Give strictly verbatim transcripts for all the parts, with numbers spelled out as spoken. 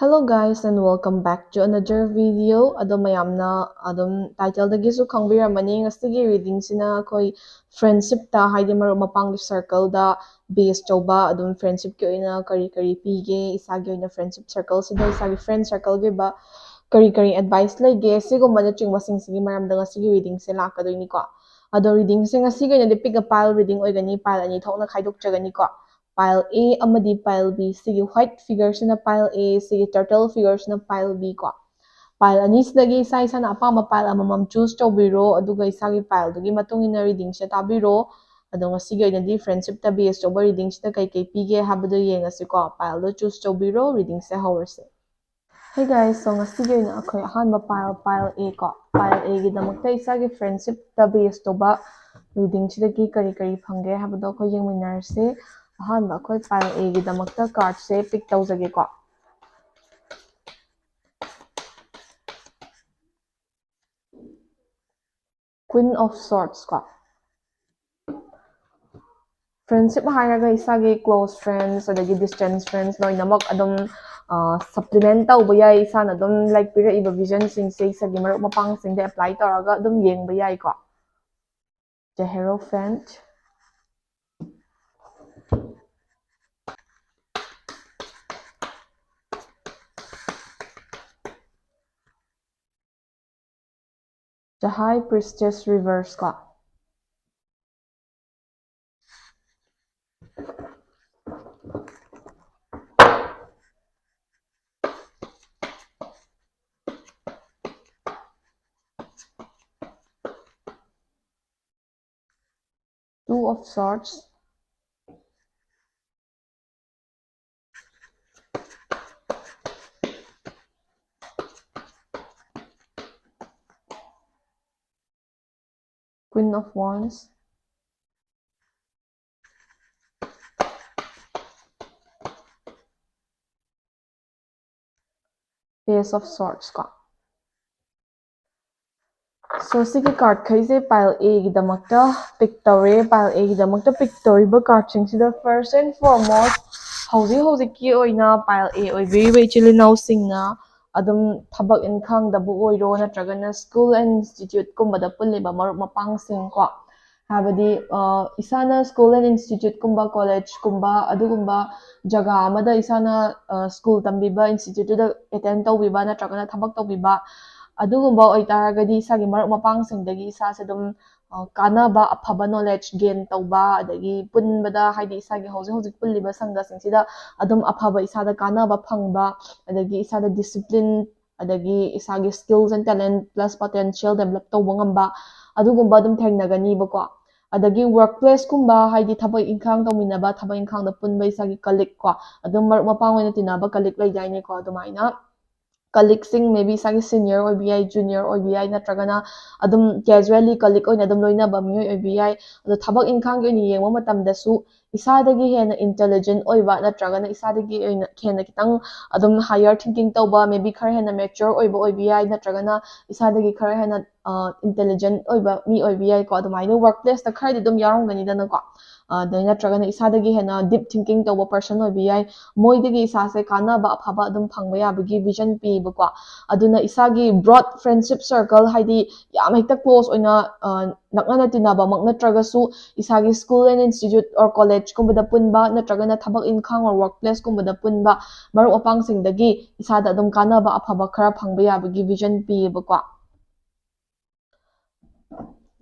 Hello guys and welcome back to another video. ꯑꯗꯣ ꯃꯌꯥꯝꯅ ꯑꯗꯨꯝ title ꯗꯒꯤꯁꯨ ꯈꯪꯕꯤꯔꯝꯃꯅꯤ, ꯉꯁꯤꯒꯤ reading ꯁꯤꯅ ꯑꯩꯈꯣꯏ friendship ꯇ, ꯍꯥꯏꯗꯤ ꯃꯔꯨꯞ ꯃꯄꯥꯡꯒꯤ circle ꯗ base ꯇꯧꯕ ꯑꯗꯨꯝ friendship ꯀꯤ ꯑꯣꯏꯅ ꯀꯔꯤ ꯀꯔꯤ ꯄꯤꯒꯦ, ꯏꯁꯥꯒꯤ ꯑꯣꯏꯅ friendship circle ꯁꯤꯗ ꯏꯁꯥꯒꯤ friend circle ꯒꯤ ꯑꯣꯏꯕ ꯀꯔꯤ ꯀꯔꯤ advice ꯂꯩꯒꯦ, ꯁꯤꯒꯨꯝꯕꯅꯆꯤꯡꯕꯁꯤꯡꯁꯤꯒꯤ ꯃꯔꯝꯗ ꯉꯁꯤꯒꯤ reading ꯁꯦ ꯂꯥꯛꯀꯗꯣꯏꯅꯤꯀꯣ꯫ ꯑꯗꯣ reading ꯁꯦ ꯉꯁꯤꯒꯤ ꯑꯣꯏꯅꯗꯤ pick a pile reading ꯑꯣꯏꯒꯅꯤ, pile ꯑꯅꯤ ꯊꯣꯛꯅ ꯈꯥꯏꯗꯣꯛꯆꯒꯅꯤꯀꯣ꯫ Pile A ꯑꯃꯗꯤ pile B꯫ ꯁꯤꯒꯤ white figure ꯁꯤꯅ pile A, ꯁꯤꯒꯤ turtle figure ꯁꯤꯅ pile B ꯀꯣ꯫ Pile ꯑꯅꯤꯁꯤꯗꯒꯤ ꯏꯁꯥ ꯏꯁꯥꯅ ꯑꯄꯥꯝꯕ pile ꯑꯃꯃꯝ choose ꯇꯧꯕꯤꯔꯣ, ꯑꯗꯨꯒ ꯏꯁꯥꯒꯤ pile ꯗꯨꯒꯤ ꯃꯇꯨꯡ ꯏꯟꯅ reading ꯁꯦ ꯇꯥꯕꯤꯔꯣ꯫ ꯑꯗꯣ ꯉꯁꯤꯒꯤ ꯑꯣꯏꯅꯗꯤ friendship ꯇ base ꯇꯧꯕ reading ꯁꯤꯗ ꯀꯩꯀꯩ ꯄꯤꯒꯦ ꯍꯥꯏꯕꯗꯣ ꯌꯦꯡꯉꯁꯤꯀꯣ꯫ Pile ꯗꯣ choose ꯇꯧꯕꯤꯔꯣ, reading ꯁꯦ ꯍꯧꯔꯁꯦ꯫ Hey guys, so ꯉꯁꯤꯒꯤ ꯑꯣꯏꯅ ꯑꯩꯈꯣꯏ ꯑꯍꯥꯟꯕ pile, pile A ꯀꯣ, pile A ꯒꯤꯗꯃꯛꯇ ꯏꯁꯥꯒꯤ friendship ꯇ base ꯇꯧꯕ reading ꯁꯤꯗꯒꯤ ꯀꯔꯤ ꯀꯔꯤ ꯐꯪꯒꯦ ꯍꯥꯏꯕꯗꯣ ꯑꯩꯈꯣꯏ ꯌꯦꯡꯃꯤꯟꯅꯔꯁꯦ꯫ ꯑꯍꯥꯟꯕ ꯑꯩꯈꯣꯏ pile A ꯒꯤꯗꯃꯛꯇ card say pick ꯇꯧꯖꯒꯦꯀꯣ꯫ Queen of Swords ꯀꯣ꯫ Friendship ꯍꯥꯏꯔꯒ ꯏꯁꯥꯒꯤ close friends ꯑꯗꯒꯤ distance friends ꯂꯣꯏꯅꯃꯛ ꯑꯗꯨꯝ supplement ꯇꯧꯕ ꯌꯥꯏ꯫ ꯏꯁꯥꯅ ꯑꯗꯨꯝ, like, ꯄꯤꯔꯛꯏꯕ vision ꯁꯤꯡꯁꯦ ꯏꯁꯥꯒꯤ ꯃꯔꯨꯞ ꯃꯄꯥꯡꯁꯤꯡꯗ apply ꯇꯧꯔꯒ ꯑꯗꯨꯝ ꯌꯦꯡꯕ ꯌꯥꯏꯀꯣ꯫ The Hierophant, The High Priestess reverse ꯀꯣ꯫ Two of Swords, Queen of Wands, Ace of Swords ꯀꯣ꯫ So, ꯁꯤꯒꯤ card ꯈꯩꯁꯦ pile A ꯒꯤꯗꯃꯛꯇ pick ꯇꯧꯔꯦ꯫ Pile A ꯒꯤꯗꯃꯛꯇ pick ꯇꯧꯔꯤꯕ card ꯁꯤꯡꯁꯤꯗ first and foremost ꯍꯧꯖꯤꯛ ꯍꯧꯖꯤꯛꯀꯤ ꯑꯣꯏꯅ pile A ꯑꯣꯏꯕꯤꯔꯤꯕ ꯏꯆꯤꯜ ꯏꯅꯥꯎꯁꯤꯡꯅ ꯑꯗꯨꯝ ꯊꯕꯛ ꯏꯪꯈꯥꯡꯗꯕꯨ ꯑꯣꯏꯔꯣ, ꯅꯠꯇ꯭ꯔꯒꯅ school and institute ꯀꯨꯝꯕꯗ ꯄꯨꯜꯂꯤꯕ ꯃꯔꯨꯞ ꯃꯄꯥꯡꯁꯤꯡ ꯀꯣ, ꯍꯥꯏꯕꯗꯤ ꯏꯁꯥꯅ school and institute ꯀꯨꯝꯕ, college ꯀꯨꯝꯕ, ꯑꯗꯨꯒꯨꯝꯕ ꯖꯒꯥ ꯑꯃꯗ ꯏꯁꯥꯅ school ꯇꯝꯕꯤꯕ institute ꯇꯨꯗ attend ꯇꯧꯕꯤꯕ ꯅꯠꯇ꯭ꯔꯒꯅ ꯊꯕꯛ ꯇꯧꯕꯤꯕ, ꯑꯗꯨꯒꯨꯝꯕ ꯑꯣꯏꯇꯥꯔꯒꯗꯤ ꯏꯁꯥꯒꯤ ꯃꯔꯨꯞ ꯃꯄꯥꯡꯁꯤꯡꯗꯒꯤ ꯏꯁꯥꯁꯦ ꯑꯗꯨꯝ ꯀꯥꯟꯅꯕ, ꯑꯐꯕ knowledge gain ꯇꯧꯕ, ꯑꯗꯒꯤ ꯄꯨꯟꯕꯗ, ꯍꯥꯏꯗꯤ ꯏꯁꯥꯒꯤ ꯍꯧꯖꯤꯛ ꯍꯧꯖꯤꯛ ꯄꯨꯜꯂꯤꯕ ꯁꯪꯒꯁꯤꯡꯁꯤꯗ ꯑꯗꯨꯝ ꯑꯐꯕ, ꯏꯁꯥꯗ ꯀꯥꯟꯅꯕ ꯐꯪꯕ, ꯑꯗꯒꯤ ꯏꯁꯥꯗ discipline, ꯑꯗꯒꯤ ꯏꯁꯥꯒꯤ skills and talent plus potential develop ꯇꯧꯕ ꯉꯝꯕ, ꯑꯗꯨꯒꯨꯝꯕ ꯑꯗꯨꯝ ꯊꯦꯡꯅꯒꯅꯤꯕꯀꯣ꯫ ꯑꯗꯒꯤ work place ꯀꯨꯝꯕ, ꯍꯥꯏꯗꯤ ꯊꯕꯛ ꯏꯪꯈꯥꯡ ꯇꯧꯃꯤꯟꯅꯕ, ꯊꯕꯛ ꯏꯪꯈꯥꯡꯗ ꯄꯨꯟꯕ ꯏꯁꯥꯒꯤ colleague ꯀꯣ, ꯑꯗꯨꯝ ꯃꯔꯨꯞ ꯃꯄꯥꯡ ꯑꯣꯏꯅ ꯇꯤꯟꯅꯕ colleague ꯂꯩꯗꯥꯏꯅꯦꯀꯣ, ꯑꯗꯨꯃꯥꯏꯅ colleague ꯁꯤꯡ, maybe ꯏꯁꯥꯒꯤ senior ꯑꯣꯏꯕ ꯌꯥꯏ, junior ꯑꯣꯏꯕ ꯌꯥꯏ, ꯅꯠꯇ꯭ꯔꯒꯅ ꯑꯗꯨꯝ casually colleague ꯑꯣꯏꯅ ꯑꯗꯨꯝ ꯂꯣꯏꯅꯕ ꯃꯤꯑꯣꯏ ꯑꯣꯏꯕ ꯌꯥꯏ꯫ ꯑꯗꯣ ꯊꯕꯛ ꯏꯪꯈꯥꯡꯒꯤ ꯑꯣꯏꯅ ꯌꯦꯡꯕ ꯃꯇꯝꯗꯁꯨ ꯏꯁꯥꯗꯒꯤ ꯍꯦꯟꯅ intelligent ꯑꯣꯏꯕ, ꯅꯠꯇ꯭ꯔꯒꯅ ꯏꯁꯥꯗꯒꯤ ꯑꯣꯏꯅ ꯍꯦꯟꯅ ꯈꯤꯇꯪ ꯑꯗꯨꯝ higher thinking ꯇꯧꯕ, maybe ꯈꯔ ꯍꯦꯟꯅ mature ꯑꯣꯏꯕ ꯑꯣꯏꯕ ꯌꯥꯏ, ꯅꯠꯇ꯭ꯔꯒꯅ ꯏꯁꯥꯗꯒꯤ ꯈꯔ ꯍꯦꯟꯅ intelligent ꯑꯣꯏꯕ ꯃꯤ ꯑꯣꯏꯕ ꯌꯥꯏꯀꯣ꯫ ꯑꯗꯨꯃꯥꯏꯅ work place ꯇ ꯈꯔꯗꯤ ꯑꯗꯨꯝ ꯌꯥꯎꯔꯝꯒꯅꯤꯗꯅꯀꯣ꯫ ꯑꯗꯩ ꯅꯠꯇ꯭ꯔꯒꯅ ꯏꯁꯥꯗꯒꯤ ꯍꯦꯟꯅ deep thinking ꯇꯧꯕ person ꯑꯣꯏꯕ ꯌꯥꯏ, ꯃꯣꯏꯗꯒꯤ ꯏꯁꯥꯁꯦ ꯀꯥꯟꯅꯕ ꯑꯐꯕ ꯑꯗꯨꯝ ꯐꯪꯕ ꯌꯥꯕꯒꯤ vision ꯄꯤꯌꯦꯕꯀꯣ꯫ ꯑꯗꯨꯅ ꯏꯁꯥꯒꯤ broad friendship circle, ꯍꯥꯏꯗꯤ ꯌꯥꯝ ꯍꯦꯛꯇ close ꯑꯣꯏꯅ ꯅꯛꯅꯅ ꯇꯤꯟꯅꯕꯃꯛ ꯅꯠꯇ꯭ꯔꯒꯁꯨ, ꯏꯁꯥꯒꯤ school and institute or college ꯀꯨꯝꯕꯗ ꯄꯨꯟꯕ, ꯅꯠꯇ꯭ꯔꯒꯅ ꯊꯕꯛ ꯏꯪꯈꯥꯡ or work place ꯀꯨꯝꯕꯗ ꯄꯨꯟꯕ ꯃꯔꯨꯞ ꯃꯄꯥꯡꯁꯤꯡꯗꯒꯤ ꯏꯁꯥꯗ ꯑꯗꯨꯝ ꯀꯥꯟꯅꯕ ꯑꯐꯕ ꯈꯔ ꯐꯪꯕ ꯌꯥꯕꯒꯤ vision ꯄꯤꯌꯦꯕꯀꯣ꯫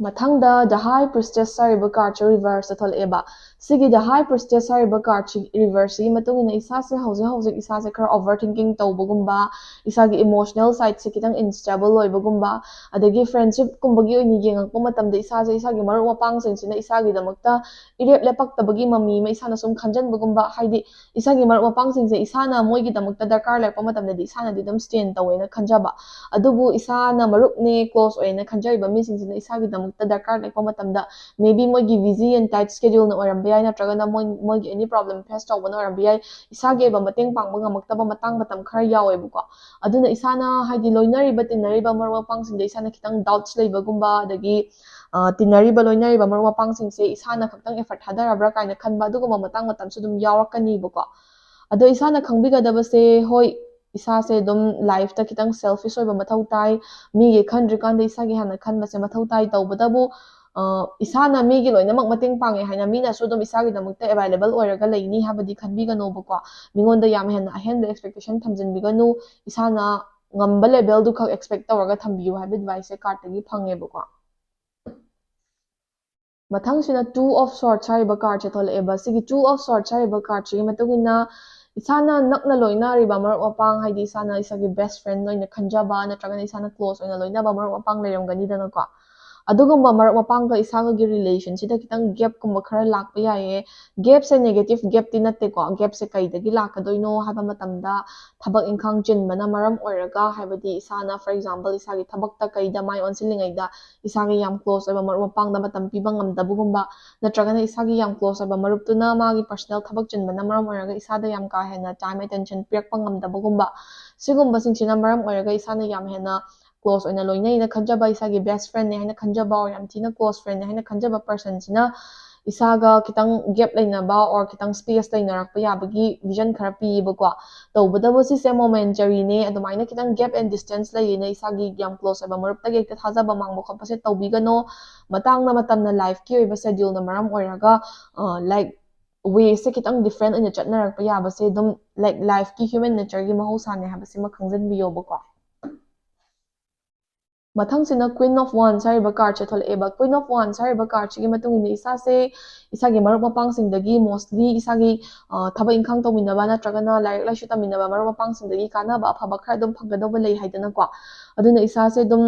ꯃꯊꯪꯗ The High Priestess ꯍꯥꯏꯔꯤꯕ card ꯁꯦ reverse ꯇ ꯊꯣꯛꯂꯛꯑꯦꯕ꯫ ꯁꯤꯒꯤ The High Priestess ꯍꯥꯏꯔꯤꯕ card ꯁꯤ reverse ꯁꯤꯒꯤ ꯃꯇꯨꯡ ꯏꯟꯅ ꯏꯁꯥꯁꯦ ꯍꯧꯖꯤꯛ ꯍꯧꯖꯤꯛ ꯏꯁꯥꯁꯦ ꯈꯔ over thinking ꯇꯧꯕꯒꯨꯝꯕ, ꯏꯁꯥꯒꯤ emotional side ꯁꯦ ꯈꯤꯇꯪ unstable ꯑꯣꯏꯕꯒꯨꯝꯕ, ꯑꯗꯒꯤ friendship ꯀꯨꯝꯕꯒꯤ ꯑꯣꯏꯅ ꯌꯦꯡꯉꯛꯄ ꯃꯇꯝꯗ ꯏꯁꯥꯁꯦ ꯏꯁꯥꯒꯤ ꯃꯔꯨꯞ ꯃꯄꯥꯡꯁꯤꯡꯁꯤꯅ ꯏꯁꯥꯒꯤꯗꯃꯛꯇ ꯏꯔꯦꯞ ꯂꯦꯞꯄꯛꯇꯕꯒꯤ ꯃꯃꯤ ꯑꯃ ꯏꯁꯥꯅ ꯁꯨꯝ ꯈꯟꯖꯟꯕꯒꯨꯝꯕ, ꯍꯥꯏꯗꯤ ꯏꯁꯥꯒꯤ ꯃꯔꯨꯞ ꯃꯄꯥꯡꯁꯤꯡꯁꯦ ꯏꯁꯥꯅ ꯃꯣꯏꯒꯤꯗꯃꯛꯇ ꯗꯔꯀꯥꯔ ꯂꯩꯔꯛꯄ ꯃꯇꯝꯗꯗꯤ ꯏꯁꯥꯅꯗꯤ ꯑꯗꯨꯝ stand ꯇꯧꯋꯦꯅ ꯈꯟꯖꯕ, ꯑꯗꯨꯕꯨ ꯏꯁꯥꯅ ꯃꯔꯨꯞꯅꯦ, close ꯑꯣꯏꯅ ꯈꯟꯖꯔꯤꯕ ꯃꯤꯁꯤꯡꯁꯤꯅ ꯏꯁꯥꯒꯤꯗꯃꯛꯇ ꯗꯔꯀꯥꯔ ꯂꯩꯔꯛꯄ ꯃꯇꯝꯗ maybe ꯃꯣꯏꯒꯤ busy and tight schedule ꯅ ꯑꯣꯏꯔꯝꯕ ꯌꯥꯏ, ꯅꯠꯇ꯭ꯔꯒꯅ ꯃꯣꯏ, ꯃꯣꯏꯒꯤ any problem face ꯇꯧꯕꯅ ꯑꯣꯏꯔꯝꯕ ꯌꯥꯏ, ꯏꯁꯥꯒꯤ ꯑꯣꯏꯕ ꯃꯇꯦꯡ ꯄꯥꯡꯕ ꯉꯝꯃꯛꯇꯕ ꯃꯇꯥꯡ ꯃꯇꯝ ꯈꯔ ꯌꯥꯎꯋꯦꯕꯀꯣ꯫ ꯑꯗꯨꯅ ꯏꯁꯥꯅ, ꯍꯥꯏꯗꯤ, ꯂꯣꯏꯅꯔꯤꯕ ꯇꯤꯟꯅꯔꯤꯕ ꯃꯔꯨꯞ ꯃꯄꯥꯡꯁꯤꯡꯗ ꯏꯁꯥꯅ ꯈꯤꯇꯪ doubts ꯂꯩꯕꯒꯨꯝꯕ, ꯑꯗꯒꯤ ꯇꯤꯟꯅꯔꯤꯕ ꯂꯣꯏꯅꯔꯤꯕ ꯃꯔꯨꯞ ꯃꯄꯥꯡꯁꯤꯡꯁꯦ ꯏꯁꯥꯅ ꯈꯛꯇꯪ effort ꯊꯥꯗꯔꯕ꯭ꯔꯥ ꯀꯥꯏꯅ ꯈꯟꯕ ꯑꯗꯨꯒꯨꯝꯕ ꯃꯇꯥꯡ ꯃꯇꯝꯁꯨ ꯑꯗꯨꯝ ꯌꯥꯎꯔꯛꯀꯅꯤꯕꯀꯣ꯫ ꯑꯗꯣ ꯏꯁꯥꯅ ꯈꯪꯕꯤꯒꯗꯕꯁꯦ, ꯍꯣꯏ, ꯏꯁꯥꯁꯦ ꯑꯗꯨꯝ lifeꯇ ꯈꯤꯇꯪ selfish ꯑꯣꯏꯕ ꯃꯊꯧ ꯇꯥꯏ꯫ ꯃꯤꯒꯤ ꯈꯟꯗ꯭ꯔꯤꯀꯥꯟꯗ ꯏꯁꯥꯒꯤ ꯍꯥꯟꯅ ꯈꯟꯕꯁꯦ ꯃꯊꯧ ꯇꯥꯏ꯫ ꯇꯧꯕꯇꯕꯨ ꯏꯁꯥꯅ ꯃꯤꯒꯤ ꯂꯣꯏꯅꯃꯛ ꯃꯇꯦꯡ ꯄꯥꯡꯉꯦ ꯍꯥꯏꯅ ꯃꯤꯅꯁꯨ ꯑꯗꯨꯝ ꯏꯁꯥꯒꯤꯗꯃꯛꯇ available ꯑꯣꯏꯔꯒ ꯂꯩꯅꯤ ꯍꯥꯏꯕꯗꯤ ꯈꯟꯕꯤꯒꯅꯣꯕꯀꯣ꯫ ꯃꯤꯉꯣꯟꯗ ꯌꯥꯝ ꯍꯦꯟꯅ ꯑꯍꯦꯟꯕ expectation ꯊꯝꯖꯤꯟꯕꯤꯒꯅꯨ꯫ ꯏꯁꯥꯅ ꯉꯝꯕ levelꯗꯨ ꯈꯛ expect ꯇꯧꯔꯒ ꯊꯝꯕꯤꯌꯨ ꯍꯥꯏꯕ adviceꯁꯦ cardꯇꯒꯤ ꯐꯪꯉꯦꯕꯀꯣ꯫ ꯃꯊꯪꯁꯤꯅ Two of Swords ꯍꯥꯏꯔꯤꯕ cardꯁꯦ ꯊꯣꯛꯂꯛꯑꯦꯕ꯫ ꯁꯤꯒꯤ Two of Swords ꯍꯥꯏꯔꯤꯕ cardꯁꯤꯒꯤ ꯃꯇꯨꯡ ꯏꯟꯅ ꯏꯁꯥꯅ ꯅꯛꯅ ꯂꯣꯏꯅꯔꯤꯕ ꯃꯔꯨꯞ ꯃꯄꯥꯡ, ꯍꯥꯏꯗꯤ ꯏꯁꯥꯅ ꯏꯁꯥꯒꯤ best friend ꯑꯣꯏꯅ ꯈꯟꯖꯕ ꯅꯠꯇ꯭ꯔꯒꯅ ꯏꯁꯥꯅ close ꯑꯣꯏꯅ ꯂꯣꯏꯅꯕ ꯃꯔꯨꯞ ꯃꯄꯥꯡ ꯂꯩꯔꯝꯒꯅꯤꯗꯅꯀꯣ꯫ ꯑꯗꯨꯒꯨꯝꯕ ꯃꯔꯨꯞ ꯃꯄꯥꯡꯒ ꯏꯁꯥꯒꯒꯤ relationꯁꯤꯗ ꯈꯤꯇꯪ gapꯀꯨꯝꯕ ꯈꯔ ꯂꯥꯛꯄ ꯌꯥꯏꯌꯦ꯫ Gapꯁꯦ negative gapꯇꯤ ꯅꯠꯇꯦꯀꯣ꯫ Gapꯁꯦ ꯀꯩꯗꯒꯤ ꯂꯥꯛꯀꯗꯣꯏꯅꯣ ꯍꯥꯏꯕ ꯃꯇꯝꯗ ꯊꯕꯛ ꯏꯪꯈꯥꯡ ꯆꯤꯟꯕꯅ ꯃꯔꯝ ꯑꯣꯏꯔꯒ, ꯍꯥꯏꯕꯗꯤ ꯏꯁꯥꯅ, for example, ꯏꯁꯥꯒꯤ ꯊꯕꯛꯇ ꯀꯩꯗ ꯃꯥꯏ ꯑꯣꯟꯁꯤꯜꯂꯤꯉꯩꯗ ꯏꯁꯥꯒꯤ ꯌꯥꯝ close ꯑꯣꯏꯕ ꯃꯔꯨꯞ ꯃꯄꯥꯡꯗ ꯃꯇꯝ ꯄꯤꯕ ꯉꯝꯗꯕꯒꯨꯝꯕ, ꯅꯠꯇ꯭ꯔꯒꯅ ꯏꯁꯥꯒꯤ ꯌꯥꯝ close ꯑꯣꯏꯕ ꯃꯔꯨꯞꯇꯨꯅ ꯃꯥꯒꯤ personal ꯊꯕꯛ ꯆꯤꯟꯕꯅ ꯃꯔꯝ ꯑꯣꯏꯔꯒ ꯏꯁꯥꯗ ꯌꯥꯝ ꯀꯥ ꯍꯦꯟꯅ time attention ꯄꯤꯔꯛꯄ ꯉꯝꯗꯕꯒꯨꯝꯕ, ꯁꯤꯒꯨꯝꯕꯁꯤꯡꯁꯤꯅ ꯃꯔꯝ ꯑꯣꯏꯔꯒ ꯏꯁꯥꯅ ꯌꯥꯝ ꯍꯦꯟꯅ close ꯑꯣꯏꯅ ꯂꯣꯏꯅꯩꯅ ꯈꯟꯖꯕ, ꯏꯁꯥꯒꯤ best friendꯅꯦ ꯍꯥꯏꯅ ꯈꯟꯖꯕ, or ꯌꯥꯝ ꯊꯤꯅ close friendꯅꯦ ꯍꯥꯏꯅ ꯈꯟꯖꯕ personꯁꯤꯅ ꯏꯁꯥꯒ ꯈꯤꯇꯪ gap ꯂꯩꯅꯕ or ꯈꯤꯇꯪ space ꯂꯩꯅꯔꯛꯄ ꯌꯥꯕꯒꯤ vision ꯈꯔ ꯄꯤꯌꯦꯕꯀꯣ꯫ ꯇꯧꯕꯇꯕꯨ ꯁꯤꯁꯦ momentaryꯅꯦ, ꯑꯗꯨꯃꯥꯏꯅ ꯈꯤꯇꯪ gap and distance ꯂꯩꯌꯦꯅ ꯏꯁꯥꯒꯤ ꯌꯥꯝ close ꯑꯣꯏꯕ ꯃꯔꯨꯞꯇꯒꯤ ꯍꯦꯛꯇ ꯊꯥꯖꯕ ꯃꯥꯡꯕ ꯈꯣꯠꯄꯁꯦ ꯇꯧꯕꯤꯒꯅꯣ꯫ ꯃꯇꯥꯡꯅ ꯃꯇꯝꯅ lifeꯀꯤ ꯑꯣꯏꯕ scheduleꯅ ꯃꯔꯝ ꯑꯣꯏꯔꯒ, ꯑ, like, wayꯁꯦ ꯈꯤꯇꯪ different ꯑꯣꯏꯅ ꯆꯠꯅꯔꯛꯄ ꯌꯥꯕꯁꯦ ꯑꯗꯨꯝ, like, lifeꯀꯤ human natureꯒꯤ ꯃꯍꯧꯁꯥꯅꯦ ꯍꯥꯏꯕꯁꯤꯃ ꯈꯪꯖꯤꯟꯕꯤꯌꯣꯕꯀꯣ꯫ ꯃꯊꯪꯁꯤꯅ Queen of Wands ꯍꯥꯏꯔꯤꯕ cardꯁꯦ ꯊꯣꯛꯂꯛꯑꯦꯕ꯫ Queen of Wands ꯍꯥꯏꯔꯤꯕ cardꯁꯤꯒꯤ ꯃꯇꯨꯡ ꯏꯟꯅ ꯏꯁꯥꯁꯦ ꯏꯁꯥꯒꯤ ꯃꯔꯨꯞ ꯃꯄꯥꯡꯁꯤꯡꯗꯒꯤ, mostly ꯏꯁꯥꯒꯤ, ꯑ, ꯊꯕꯛ ꯏꯪꯈꯥꯡ ꯇꯧꯃꯤꯟꯅꯕ ꯅꯠꯇ꯭ꯔꯒꯅ ꯂꯥꯏꯔꯤꯛ ꯂꯥꯏꯁꯨ ꯇꯝꯃꯤꯟꯅꯕ ꯃꯔꯨꯞ ꯃꯄꯥꯡꯁꯤꯡꯗꯒꯤ ꯀꯥꯟꯅꯕ ꯑꯐꯕ ꯈꯔ ꯑꯗꯨꯝ ꯐꯪꯒꯗꯧꯕ ꯂꯩ ꯍꯥꯏꯗꯅꯀꯣ꯫ ꯑꯗꯨꯅ ꯏꯁꯥꯁꯦ ꯑꯗꯨꯝ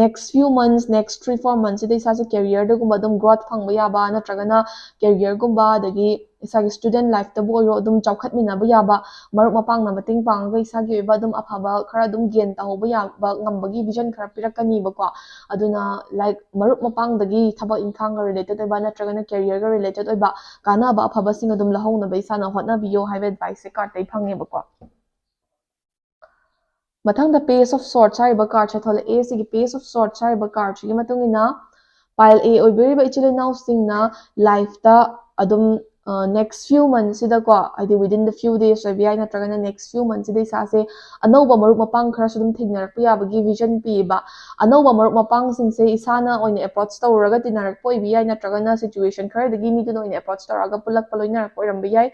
next few months, next three four monthsꯁꯤꯗ ꯏꯁꯥꯁꯦ careerꯗꯒꯨꯝꯕ ꯑꯗꯨꯝ growth ꯐꯪꯕ ꯌꯥꯕ ꯅꯠꯇ꯭ꯔꯒꯅ careerꯒꯨꯝꯕ, ꯑꯗꯒꯤ ꯏꯁꯥꯒꯤ student lifeꯇꯕꯨ ꯑꯣꯏꯔꯣ, ꯑꯗꯨꯝ ꯆꯥꯎꯈꯠꯃꯤꯟꯅꯕ ꯌꯥꯕ, ꯃꯔꯨꯞ ꯃꯄꯥꯡꯅ ꯃꯇꯦꯡ ꯄꯥꯡꯉꯒ ꯏꯁꯥꯒꯤ ꯑꯣꯏꯕ ꯑꯗꯨꯝ ꯑꯐꯕ ꯈꯔ ꯑꯗꯨꯝ gain ꯇꯧꯍꯧꯕ ꯌꯥꯕ ꯉꯝꯕꯒꯤ vision ꯈꯔ ꯄꯤꯔꯛꯀꯅꯤꯕꯀꯣ꯫ ꯑꯗꯨꯅ, like, ꯃꯔꯨꯞ ꯃꯄꯥꯡꯗꯒꯤ ꯊꯕꯛ ꯏꯪꯈꯥꯡꯒ related ꯑꯣꯏꯕ ꯅꯠꯇ꯭ꯔꯒꯅ careerꯒ related ꯑꯣꯏꯕ ꯀꯥꯟꯅꯕ ꯑꯐꯕꯁꯤꯡ ꯑꯗꯨꯝ ꯂꯧꯍꯧꯅꯕ ꯏꯁꯥꯅ ꯍꯣꯠꯅꯕꯤꯌꯣ ꯍꯥꯏꯕ adviceꯁꯦ cardꯇꯩ ꯐꯪꯉꯦꯕꯀꯣ꯫ ꯃꯊꯪꯗ Page of Swords ꯍꯥꯏꯔꯤꯕ cardꯁꯦ ꯊꯣꯛꯂꯛꯑꯦ꯫ ꯁꯤꯒꯤ Page of Swords ꯍꯥꯏꯔꯤꯕ cardꯁꯤꯒꯤ ꯃꯇꯨꯡ ꯏꯟꯅ Pile A ꯑꯣꯏꯕꯤꯔꯤꯕ ꯏꯆꯤꯜ ꯏꯅꯥꯎꯁꯤꯡꯅ ꯂꯥꯏꯐꯇ ꯑꯗꯨꯝ next few monthꯁꯤꯗꯀꯣ, ꯍꯥꯏꯗꯤ within the few days ꯑꯣꯏꯕ ꯌꯥꯏ, ꯅꯠꯇ꯭ꯔꯒꯅ next few monthꯁꯤꯗ ꯏꯁꯥꯁꯦ ꯑꯅꯧꯕ ꯃꯔꯨꯞ ꯃꯄꯥꯡ ꯈꯔꯁꯨ ꯑꯗꯨꯝ ꯊꯦꯡꯅꯔꯛꯄ ꯌꯥꯕꯒꯤ ꯚꯤꯖꯟ ꯄꯤꯌꯦꯕ꯫ ꯑꯅꯧꯕ ꯃꯔꯨꯞ ꯃꯄꯥꯡꯁꯤꯡꯁꯦ ꯏꯁꯥꯅ ꯑꯣꯏꯅ ꯑꯦꯄ꯭ꯔꯣꯆ ꯇꯧꯔꯒ ꯇꯤꯟꯅꯔꯛꯄ ꯑꯣꯏꯕ ꯌꯥꯏ, ꯅꯠꯇ꯭ꯔꯒꯅ ꯁꯤꯆꯨꯋꯦꯁꯟ ꯈꯔꯗꯒꯤ ꯃꯤꯗꯨꯅ ꯑꯣꯏꯅ ꯑꯦꯄ꯭ꯔꯣꯆ ꯇꯧꯔꯛꯑꯒ ꯄꯨꯜꯂꯛꯄ ꯂꯣꯏꯅꯔꯛꯄ ꯑꯣꯏꯔꯝꯕ ꯌꯥꯏ꯫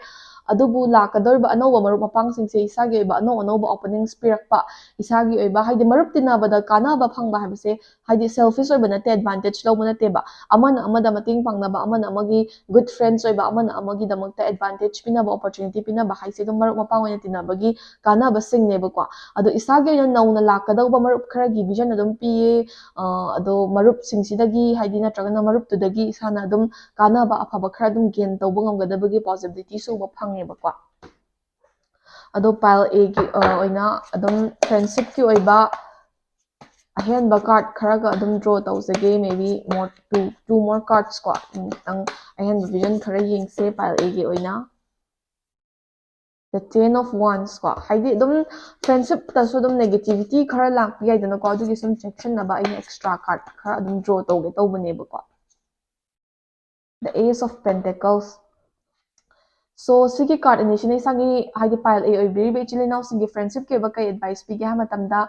ꯑꯗꯨꯕꯨ ꯂꯥꯛꯀꯗꯧꯔꯤꯕ ꯑꯅꯧꯕ ꯃꯔꯨꯞ ꯃꯄꯥꯡꯁꯤꯡꯁꯦ ꯏꯁꯥꯒꯤ ꯑꯣꯏꯕ ꯑꯅꯧ ꯑꯅꯧꯕ ꯑꯣꯄꯅꯤꯡꯁ ꯄꯤꯔꯛꯄ, ꯏꯁꯥꯒꯤ ꯑꯣꯏꯕ, ꯍꯥꯏꯗꯤ ꯃꯔꯨꯞ ꯇꯤꯟꯅꯕꯗ ꯀꯥꯟꯅꯕ ꯐꯪꯕ ꯍꯥꯏꯕꯁꯦ ꯍꯥꯏꯗꯤ ꯁꯦꯜꯐꯤꯁ ꯑꯣꯏꯕ ꯅꯠꯇꯦ, ꯑꯦꯗꯚꯥꯟꯇꯦꯖ ꯂꯧꯕ ꯅꯠꯇꯦꯕ꯫ ꯑꯃꯅ ꯑꯃꯗ ꯃꯇꯦꯡ ꯄꯥꯡꯅꯕ, ꯑꯃꯅ ꯑꯃꯒꯤ ꯒꯨꯗ ꯐ꯭ꯔꯦꯟꯁ ꯑꯣꯏꯕ, ꯑꯃꯅ ꯑꯃꯒꯤꯗꯃꯛꯇ ꯑꯦꯗꯚꯥꯟꯇꯦꯖ ꯄꯤꯅꯕ, ꯑꯣꯄꯣꯔꯆꯨꯅꯤꯇꯤ ꯄꯤꯅꯕ ꯍꯥꯏꯁꯦ ꯑꯗꯨꯝ ꯃꯔꯨꯞ ꯃꯄꯥꯡ ꯑꯣꯏꯅ ꯇꯤꯟꯅꯕꯒꯤ ꯀꯥꯟꯅꯕꯁꯤꯡꯅꯦꯕꯀꯣ꯫ ꯑꯗꯣ ꯏꯁꯥꯒꯤ ꯑꯣꯏꯅ ꯅꯧꯅ ꯂꯥꯛꯀꯗꯧꯕ ꯃꯔꯨꯞ ꯈꯔꯒꯤ ꯚꯤꯖꯟ ꯑꯗꯨꯝ ꯄꯤꯌꯦ꯫ ꯑ, ꯑꯗꯣ ꯃꯔꯨꯞꯁꯤꯡꯁꯤꯗꯒꯤ, ꯍꯥꯏꯗꯤ ꯅꯠꯇ꯭ꯔꯒꯅ ꯃꯔꯨꯞꯇꯨꯗꯒꯤ ꯏꯁꯥꯅ ꯑꯗꯨꯝ ꯀꯥꯟꯅꯕ ꯑꯐꯕ ꯈꯔ ꯑꯗꯨꯝ ꯒꯦꯟ ꯇꯧꯕ ꯉꯝꯒꯗꯕꯒꯤ ꯄꯣꯁꯤꯕꯤꯂꯤꯇꯤꯁꯨ ꯎꯕ ꯐꯪꯉꯦꯕꯀꯣ꯫ ꯑꯗꯣ ꯄꯥꯏꯜ ꯑꯦꯒꯤ ꯑꯣꯏꯅ ꯑꯗꯨꯝ ꯐ꯭ꯔꯦꯟꯁꯤꯞꯀꯤ ꯑꯣꯏꯕ ꯑꯍꯦꯟꯕ ꯀꯥꯔꯠ ꯈꯔꯒ ꯑꯗꯨꯝ ꯗ꯭ꯔꯣ ꯇꯧꯖꯒꯦ꯫ Maybe more, two, two more cards ꯀꯣ, ꯈꯤꯇꯪ ꯑꯍꯦꯟꯕ ꯚꯤꯖꯟ ꯈꯔ ꯌꯦꯡꯁꯦ ꯄꯥꯏꯜ ꯑꯦꯒꯤ ꯑꯣꯏꯅ꯫ The Ten of Wands ꯀꯣ, ꯍꯥꯏꯗꯤ ꯑꯗꯨꯝ ꯐ꯭ꯔꯦꯟꯁꯤꯞꯇꯁꯨ ꯑꯗꯨꯝ ꯅꯦꯒꯦꯇꯤꯚꯤꯇꯤ ꯈꯔ ꯂꯥꯛꯄ ꯌꯥꯏꯗꯅꯀꯣ, ꯑꯗꯨꯒꯤ ꯁꯨꯝ ꯆꯦꯛꯁꯤꯟꯅꯕ ꯑꯩꯅ ꯑꯦꯛꯁꯇ꯭ꯔꯥ ꯀꯥꯔꯠ ꯈꯔ ꯑꯗꯨꯝ ꯗ꯭ꯔꯣ ꯇꯧꯒꯦ ꯇꯧꯕꯅꯦꯕꯀꯣ꯫ The Ace of Pentacles. So ꯁꯤꯒꯤ ꯀꯥꯔꯠ ꯑꯅꯤꯁꯤꯅ ꯏꯁꯥꯒꯤ, ꯍꯥꯏꯗꯤ ꯄꯥꯏꯜ ꯑꯦ ꯑꯣꯏꯕꯤꯔꯤꯕ ꯏꯆꯤꯜ ꯏꯅꯥꯎꯁꯤꯡꯒꯤ ꯐ꯭ꯔꯦꯟꯁꯤꯞꯀꯤ ꯑꯣꯏꯕ ꯀꯩ ꯑꯦꯗꯚꯥꯏꯁ ꯄꯤꯒꯦ ꯍꯥꯏꯕ ꯃꯇꯝꯗ,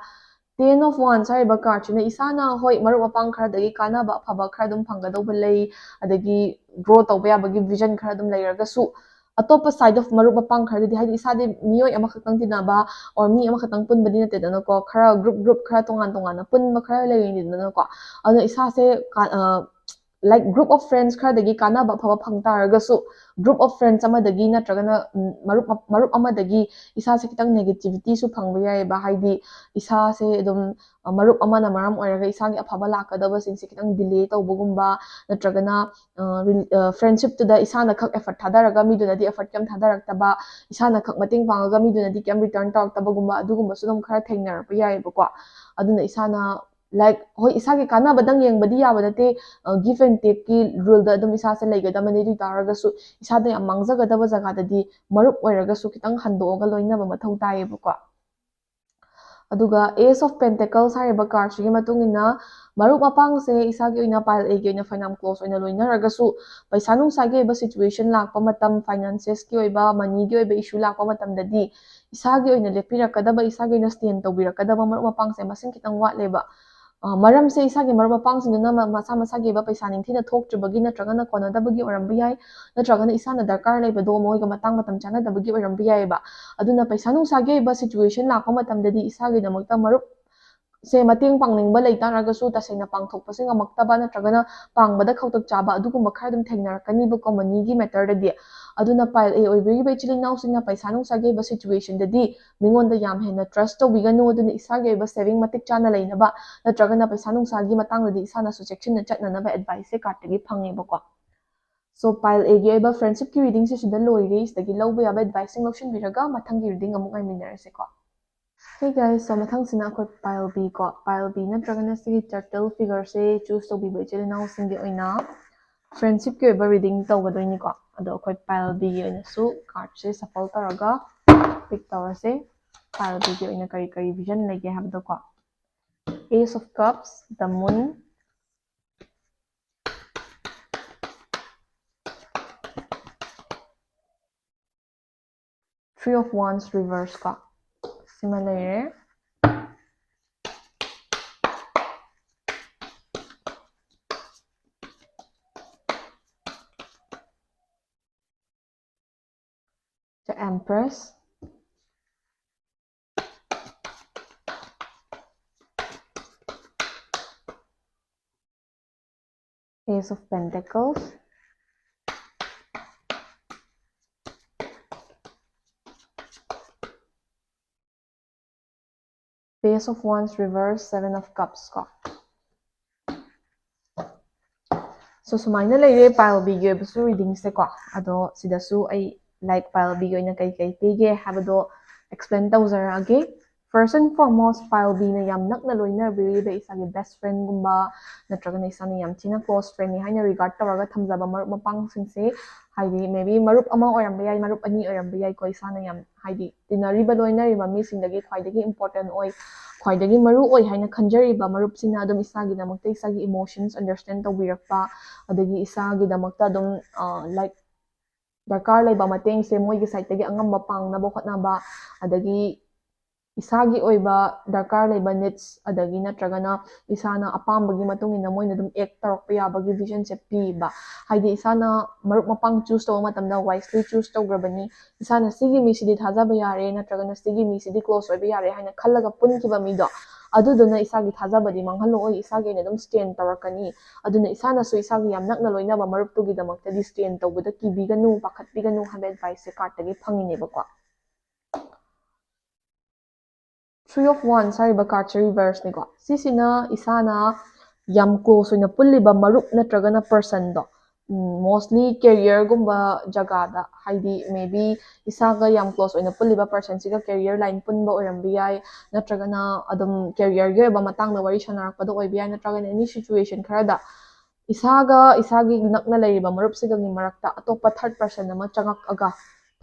Ten of Wands ꯍꯥꯏꯔꯤꯕ ꯀꯥꯔꯠꯁꯤꯅ ꯏꯁꯥꯅ, ꯍꯣꯏ, ꯃꯔꯨꯞ ꯃꯄꯥꯡ ꯈꯔꯗꯒꯤ ꯀꯥꯟꯅꯕ ꯑꯐꯕ ꯈꯔ ꯑꯗꯨꯝ ꯐꯪꯒꯗꯧꯕ ꯂꯩ, ꯑꯗꯒꯤ ꯒ꯭ꯔꯣ ꯇꯧꯕ ꯌꯥꯕꯒꯤ ꯚꯤꯖꯟ ꯈꯔ ꯑꯗꯨꯝ ꯂꯩꯔꯒꯁꯨ, ꯑꯇꯣꯞꯄ ꯁꯥꯏꯠ ꯑꯣꯐ ꯃꯔꯨꯞ ꯃꯄꯥꯡ ꯈꯔꯗꯗꯤ, ꯍꯥꯏꯗꯤ ꯏꯁꯥꯗꯤ ꯃꯤꯑꯣꯏ ꯑꯃꯈꯛꯇꯪ ꯇꯤꯟꯅꯕ or ꯃꯤ ꯑꯃꯈꯛꯇꯪ ꯄꯨꯟꯕꯗꯤ ꯅꯠꯇꯦꯗꯅꯀꯣ, ꯈꯔ ꯒ꯭ꯔꯨꯞ ꯒ꯭ꯔꯨꯞ ꯈꯔ ꯇꯣꯉꯥꯟ ꯇꯣꯉꯥꯟꯅ ꯄꯨꯟꯕ ꯈꯔ ꯂꯩꯔꯤꯅꯤꯗꯅꯀꯣ꯫ ꯑꯗꯨꯅ ꯏꯁꯥꯁꯦ ꯀꯥ-, ꯑ, like group of friends ꯈꯔꯗꯒꯤ ꯀꯥꯟꯅꯕ ꯑꯐꯕ ꯐꯪ ꯇꯥꯔꯒꯁꯨ, group of friends ꯑꯃꯗꯒꯤ ꯅꯠꯇ꯭ꯔꯒꯅ, ꯎꯝ, ꯃꯔꯨꯞ, ꯃꯔꯨꯞ ꯑꯃꯗꯒꯤ ꯏꯁꯥꯁꯦ ꯈꯤꯇꯪ ꯅꯦꯒꯦꯇꯤꯚꯤꯇꯤꯁꯨ ꯐꯪꯕ ꯌꯥꯏꯑꯕ꯫ ꯍꯥꯏꯗꯤ ꯏꯁꯥꯁꯦ ꯑꯗꯨꯝ, ꯑ, ꯃꯔꯨꯞ ꯑꯃꯅ ꯃꯔꯝ ꯑꯣꯏꯔꯒ ꯏꯁꯥꯒꯤ ꯑꯐꯕ ꯂꯥꯛꯀꯗꯕꯁꯤꯡꯁꯦ ꯈꯤꯇꯪ ꯗꯤꯂꯦ ꯇꯧꯕꯒꯨꯝꯕ, ꯅꯠꯇ꯭ꯔꯒꯅ, ꯑ, ꯔꯤꯜ-, ꯑ, ꯐ꯭ꯔꯦꯟꯁꯤꯞꯇꯨꯗ ꯏꯁꯥꯅ ꯈꯛ ꯑꯦꯐꯔꯠ ꯊꯥꯗꯔꯒ ꯃꯤꯗꯨꯅꯗꯤ ꯑꯦꯐꯔꯠ ꯀꯩꯝ ꯊꯥꯗꯔꯛꯇꯕ, ꯏꯁꯥꯅ ꯈꯛ ꯃꯇꯦꯡ ꯄꯥꯡꯉꯒ ꯃꯤꯗꯨꯅꯗꯤ ꯀꯩꯝ ꯔꯤꯇꯔꯟ ꯇꯧꯔꯛꯇꯕꯒꯨꯝꯕ, ꯑꯗꯨꯒꯨꯝꯕꯁꯨ ꯑꯗꯨꯝ ꯈꯔ ꯊꯦꯡꯅꯔꯛꯄ ꯌꯥꯏꯑꯕꯀꯣ꯫ ꯑꯗꯨꯅ ꯏꯁꯥꯅ, like, ꯍꯣꯏ, ꯏꯁꯥꯒꯤ ꯀꯥꯟꯅꯕꯗꯪ ꯌꯦꯡꯕꯗꯤ ꯌꯥꯕ ꯅꯠꯇꯦ, ꯑ, give and take ꯀꯤ ꯔꯨꯜꯗ ꯑꯗꯨꯝ ꯏꯁꯥꯁꯦ ꯂꯩꯒꯗꯕꯅꯤ꯫ ꯑꯗꯨ ꯑꯣꯏ ꯇꯥꯔꯒꯁꯨ ꯏꯁꯥꯗ ꯌꯥꯝ ꯃꯥꯡꯖꯒꯗꯕ ꯖꯒꯥꯗꯗꯤ ꯃꯔꯨꯞ ꯑꯣꯏꯔꯒꯁꯨ ꯈꯤꯇꯪ ꯍꯟꯗꯣꯛꯑꯒ ꯂꯣꯏꯅꯕ ꯃꯊꯧ ꯇꯥꯏꯌꯦꯕꯀꯣ꯫ ꯑꯗꯨꯒ Ace of Pentacles ꯍꯥꯏꯔꯤꯕ cardꯁꯤꯒꯤ ꯃꯇꯨꯡ ꯏꯟꯅ ꯃꯔꯨꯞ ꯃꯄꯥꯡꯁꯦ ꯏꯁꯥꯒꯤ ꯑꯣꯏꯅ pile Aꯒꯤ ꯑꯣꯏꯅ ꯐꯅꯌꯥꯝ close ꯑꯣꯏꯅ ꯂꯣꯏꯅꯔꯒꯁꯨ ꯄꯩꯁꯥ ꯅꯨꯡꯁꯥꯒꯤ ꯑꯣꯏꯕ situation ꯂꯥꯛꯄ ꯃꯇꯝ, finances ꯀꯤ ꯑꯣꯏꯕ, money ꯒꯤ ꯑꯣꯏꯕ issue ꯂꯥꯛꯄ ꯃꯇꯝꯗꯗꯤ ꯏꯁꯥꯒꯤ ꯑꯣꯏꯅ ꯂꯦꯞꯄꯤꯔꯛꯀꯗꯕ, ꯏꯁꯥꯒꯤ ꯑꯣꯏꯅ stand ꯇꯧꯕꯤꯔꯛꯀꯗꯕ ꯃꯔꯨꯞ ꯃꯄꯥꯡꯁꯦ ꯃꯁꯤꯡ ꯈꯤꯇꯪ ꯋꯥꯠꯂꯦꯕ꯫ ꯑ, ꯃꯔꯝꯁꯦ ꯏꯁꯥꯒꯤ ꯃꯔꯨꯞ ꯃꯄꯥꯡꯁꯤꯡꯗꯨꯅ ꯃ-, ꯃꯁꯥ ꯃꯁꯥꯒꯤ ꯑꯣꯏꯕ ꯄꯩꯁꯥ ꯅꯤꯡꯊꯤꯅ ꯊꯣꯛꯇ꯭ꯔꯤꯕꯒꯤ ꯅꯠꯇ꯭ꯔꯒꯅ ꯀꯣꯟꯅꯗꯕꯒꯤ ꯑꯣꯏꯔꯝꯕ ꯌꯥꯏ, ꯅꯠꯇ꯭ꯔꯒꯅ ꯏꯁꯥꯅ ꯗꯔꯀꯥꯔ ꯂꯩꯕꯗꯣ ꯃꯣꯏꯒ ꯃꯇꯥꯡ ꯃꯇꯝ ꯆꯥꯟꯅꯗꯕꯒꯤ ꯑꯣꯏꯔꯝꯕ ꯌꯥꯏꯑꯕ꯫ ꯑꯗꯨꯅ ꯄꯩꯁꯥ ꯅꯨꯡꯁꯥꯒꯤ ꯑꯣꯏꯕ situation ꯂꯥꯛꯄ ꯃꯇꯝꯗꯗꯤ ꯏꯁꯥꯒꯤꯗꯃꯛꯇ ꯃꯔꯨꯞ ꯁꯦ ꯃꯇꯦꯡ ꯄꯥꯡꯅꯤꯡꯕ ꯂꯩ ꯇꯥꯔꯒꯁꯨ ꯇꯁꯦꯡꯅ ꯄꯥꯡꯊꯣꯛꯄꯁꯦ ꯉꯝꯃꯛꯇꯕ ꯅꯠꯇ꯭ꯔꯒꯅ ꯄꯥꯡꯕꯗ ꯈꯧꯇꯛ ꯆꯥꯕ ꯑꯗꯨꯒꯨꯝꯕ ꯈꯔ ꯑꯗꯨꯝ ꯊꯦꯡꯅꯔꯛꯀꯅꯤꯕꯀꯣ money ꯒꯤ matter ꯗꯗꯤ꯫ ꯑꯗꯨꯅ pile A ꯑꯣꯏꯕꯤꯔꯤꯕ ꯏꯆꯤꯜ ꯏꯅꯥꯎꯁꯤꯡꯅ ꯄꯩꯁꯥ ꯅꯨꯡꯁꯥꯒꯤ ꯑꯣꯏꯕ situation ꯗꯗꯤ ꯃꯤꯉꯣꯟꯗ ꯌꯥꯝ ꯍꯦꯟꯅ trust ꯇꯧꯕꯤꯒꯅꯨ꯫ ꯑꯗꯨꯅ ꯏꯁꯥꯒꯤ ꯑꯣꯏꯕ saving ꯃꯇꯤꯛ ꯆꯥꯅ ꯂꯩꯅꯕ ꯅꯠꯇ꯭ꯔꯒꯅ ꯄꯩꯁꯥ ꯅꯨꯡꯁꯥꯒꯤ ꯃꯇꯥꯡꯗꯗꯤ ꯏꯁꯥꯅꯁꯨ ꯆꯦꯛꯁꯤꯟꯅ ꯆꯠꯅꯅꯕ advice ꯁꯦ card ꯇꯒꯤ ꯐꯪꯉꯦꯕꯀꯣ꯫ So pile A ꯒꯤ ꯑꯣꯏꯕ friendship ꯀꯤ reading ꯁꯦ ꯁꯤꯗ ꯂꯣꯏꯔꯦ꯫ ꯁꯤꯗꯒꯤ ꯂꯧꯕ ꯌꯥꯕ advice ꯁꯤꯡ ꯂꯧꯁꯤꯟꯕꯤꯔꯒ ꯃꯊꯪꯒꯤ reading ꯑꯃꯨꯛ ꯉꯥꯏꯃꯤꯟꯅꯔꯁꯦꯀꯣ꯫ Hey guys, so ꯃꯊꯪꯁꯤꯅ ꯑꯩꯈꯣꯏ pile B ꯀꯣ, pile B ꯅꯠꯇ꯭ꯔꯒꯅ ꯁꯤꯒꯤ turtle figure ꯁꯦ choose ꯇꯧꯕꯤꯕ ꯏꯆꯤꯜ ꯏꯅꯥꯎꯁꯤꯡꯒꯤ ꯑꯣꯏꯅ friendship ꯀꯤ ꯑꯣꯏꯕ reading ꯇꯧꯒꯗꯣꯏꯅꯤꯀꯣ꯫ ꯑꯗꯣ ꯑꯩꯈꯣꯏ pile B ꯒꯤ ꯑꯣꯏꯅꯁꯨ card ꯁꯦ shuffle ꯇꯧꯔꯒ pick ꯇꯧꯔꯁꯦ꯫ Pile B ꯒꯤ ꯑꯣꯏꯅ ꯀꯔꯤ ꯀꯔꯤ vision ꯂꯩꯒꯦ ꯍꯥꯏꯕꯗꯣꯀꯣ꯫ Ace of Cups, the Moon, Three of Wands reverse ꯀꯣ, ꯁꯤꯃ ꯂꯩꯔꯦ꯫ The Empress, Ace of Pentacles, Page of Wands reverse, Seven of Cups ꯀꯣ꯫ So ꯁꯨꯃꯥꯏꯅ ꯂꯩꯔꯦ pile B ꯒꯤ ꯑꯣꯏꯕꯁꯨ reading ꯁꯦꯀꯣ꯫ ꯑꯗꯣ ꯁꯤꯗꯁꯨ ꯑꯩ like pile B ꯒꯤ ꯑꯣꯏꯅ ꯀꯩ ꯀꯩ ꯄꯤꯒꯦ ꯍꯥꯏꯕꯗꯣ explain ꯇꯧꯖꯔꯛꯑꯒꯦ꯫ First and foremost, pile B ꯅ ꯌꯥꯝ ꯅꯛꯅ ꯂꯣꯏꯅꯕꯤꯔꯤꯕ ꯏꯁꯥꯒꯤ best friend ꯒꯨꯝꯕ ꯅꯠꯇ꯭ꯔꯒꯅ ꯏꯁꯥꯅ ꯌꯥꯝ ꯊꯤꯅ close friend ꯅꯤ ꯍꯥꯏꯅ regard ꯇꯧꯔꯒ ꯊꯝꯖꯕ ꯃꯔꯨꯞ ꯃꯄꯥꯡꯁꯤꯡꯁꯦ, ꯍꯥꯏꯗꯤ maybe ꯃꯔꯨꯞ ꯑꯃ ꯑꯣꯏꯔꯝꯕ ꯌꯥꯏ, ꯃꯔꯨꯞ ꯑꯅꯤ ꯑꯣꯏꯔꯝꯕ ꯌꯥꯏꯀꯣ, ꯏꯁꯥꯅ ꯌꯥꯝ ꯍꯥꯏꯗꯤ ꯇꯤꯟꯅꯔꯤꯕ ꯂꯣꯏꯅꯔꯤꯕ ꯃꯤꯁꯤꯡꯗꯒꯤ ꯈ꯭ꯋꯥꯏꯗꯒꯤ important ꯑꯣꯏ, ꯈ꯭ꯋꯥꯏꯗꯒꯤ ꯃꯔꯨ ꯑꯣꯏ ꯍꯥꯏꯅ ꯈꯟꯖꯔꯤꯕ ꯃꯔꯨꯞꯁꯤꯅ ꯑꯗꯨꯝ ꯏꯁꯥꯒꯤꯗꯃꯛꯇ ꯏꯁꯥꯒꯤ emotions understand ꯇꯧꯕꯤꯔꯛꯄ, ꯑꯗꯒꯤ ꯏꯁꯥꯒꯤꯗꯃꯛꯇ ꯑꯗꯨꯝ ꯂꯥꯏꯛ ꯗꯔꯀꯥꯔ ꯂꯩꯕ ꯃꯇꯦꯡꯁꯦ ꯃꯣꯏꯒꯤ ꯁꯥꯏꯠꯇꯒꯤ ꯑꯉꯝꯕ ꯄꯥꯡꯅꯕ ꯍꯣꯠꯅꯕ, ꯑꯗꯒꯤ ꯏꯁꯥꯒꯤ ꯑꯣꯏꯕ ꯗꯔꯀꯥꯔ ꯂꯩꯕ needs ꯑꯗꯒꯤ ꯅꯠꯇ꯭ꯔꯒꯅ ꯏꯁꯥꯅ ꯑꯄꯥꯝꯕꯒꯤ ꯃꯇꯨꯡ ꯏꯟꯅ ꯃꯣꯏꯅ ꯑꯗꯨꯝ act ꯇꯧꯔꯛꯄ ꯌꯥꯕꯒꯤ vision ꯁꯦ ꯄꯤꯕ꯫ ꯍꯥꯏꯗꯤ ꯏꯁꯥꯅ ꯃꯔꯨꯞ ꯃꯄꯥꯡ choose ꯇꯧꯕ ꯃꯇꯝꯗ wisely choose ꯇꯧꯈ꯭ꯔꯕꯅꯤ, ꯏꯁꯥꯅ ꯁꯤꯒꯤ ꯃꯤꯁꯤꯗꯤ ꯊꯥꯖꯕ ꯌꯥꯔꯦ ꯅꯠꯇ꯭ꯔꯒꯅ ꯁꯤꯒꯤ ꯃꯤꯁꯤꯗꯤ close ꯑꯣꯏꯕ ꯌꯥꯔꯦ ꯍꯥꯏꯅ ꯈꯜꯂꯒ ꯄꯨꯟꯈꯤꯕ ꯃꯤꯗꯣ, ꯑꯗꯨꯗꯨꯅ ꯏꯁꯥꯒꯤ ꯊꯥꯖꯕꯗꯤ ꯃꯥꯡꯍꯜꯂꯛꯑꯣꯏ, ꯏꯁꯥꯒꯤ ꯑꯣꯏꯅ ꯑꯗꯨꯝ stand ꯇꯧꯔꯛꯀꯅꯤ꯫ ꯑꯗꯨꯅ ꯏꯁꯥꯅꯁꯨ ꯏꯁꯥꯒꯤ ꯌꯥꯝ ꯅꯛꯅ ꯂꯣꯏꯅꯕ ꯃꯔꯨꯞꯇꯨꯒꯤꯗꯃꯛꯇꯗꯤ stand ꯇꯧꯕꯗ ꯀꯤꯕꯤꯒꯅꯨ, ꯄꯥꯈꯠꯄꯤꯒꯅꯨ ꯍꯥꯏꯕ advice ꯁꯦ card ꯇꯒꯤ ꯐꯪꯉꯤꯅꯦꯕꯀꯣ꯫ Three of Wands ꯍꯥꯏꯔꯤꯕ card ꯁꯦ reverse ꯅꯤꯀꯣ꯫ ꯁꯤꯁꯤꯅ ꯏꯁꯥꯅ ꯌꯥꯝ close ꯑꯣꯏꯅ ꯄꯨꯜꯂꯤꯕ ꯃꯔꯨꯞ ꯅꯠꯇ꯭ꯔꯒꯅ person ꯗꯣ, ꯎꯝ, mostly career ꯒꯨꯝꯕ ꯖꯒꯥꯗ, ꯍꯥꯏꯗꯤ maybe ꯏꯁꯥꯒ ꯌꯥꯝ close ꯑꯣꯏꯅ ꯄꯨꯜꯂꯤꯕ person ꯁꯤꯒ career line ꯄꯨꯟꯕ ꯑꯣꯏꯔꯝꯕ ꯌꯥꯏ, ꯅꯠꯇ꯭ꯔꯒꯅ ꯑꯗꯨꯝ career ꯒꯤ ꯑꯣꯏꯕ ꯃꯇꯥꯡꯗ ꯋꯥꯔꯤ ꯁꯥꯟꯅꯔꯛꯄꯗ ꯑꯣꯏꯕ ꯌꯥꯏ, ꯅꯠꯇ꯭ꯔꯒꯅ any situation ꯈꯔꯗ ꯏꯁꯥꯒ ꯏꯁꯥꯒꯤ ꯅꯛꯅ ꯂꯩꯔꯤꯕ ꯃꯔꯨꯞꯁꯤꯒꯒꯤ ꯃꯔꯛꯇ ꯑꯇꯣꯞꯄ third person ꯑꯃ ꯆꯪꯉꯛꯑꯒ,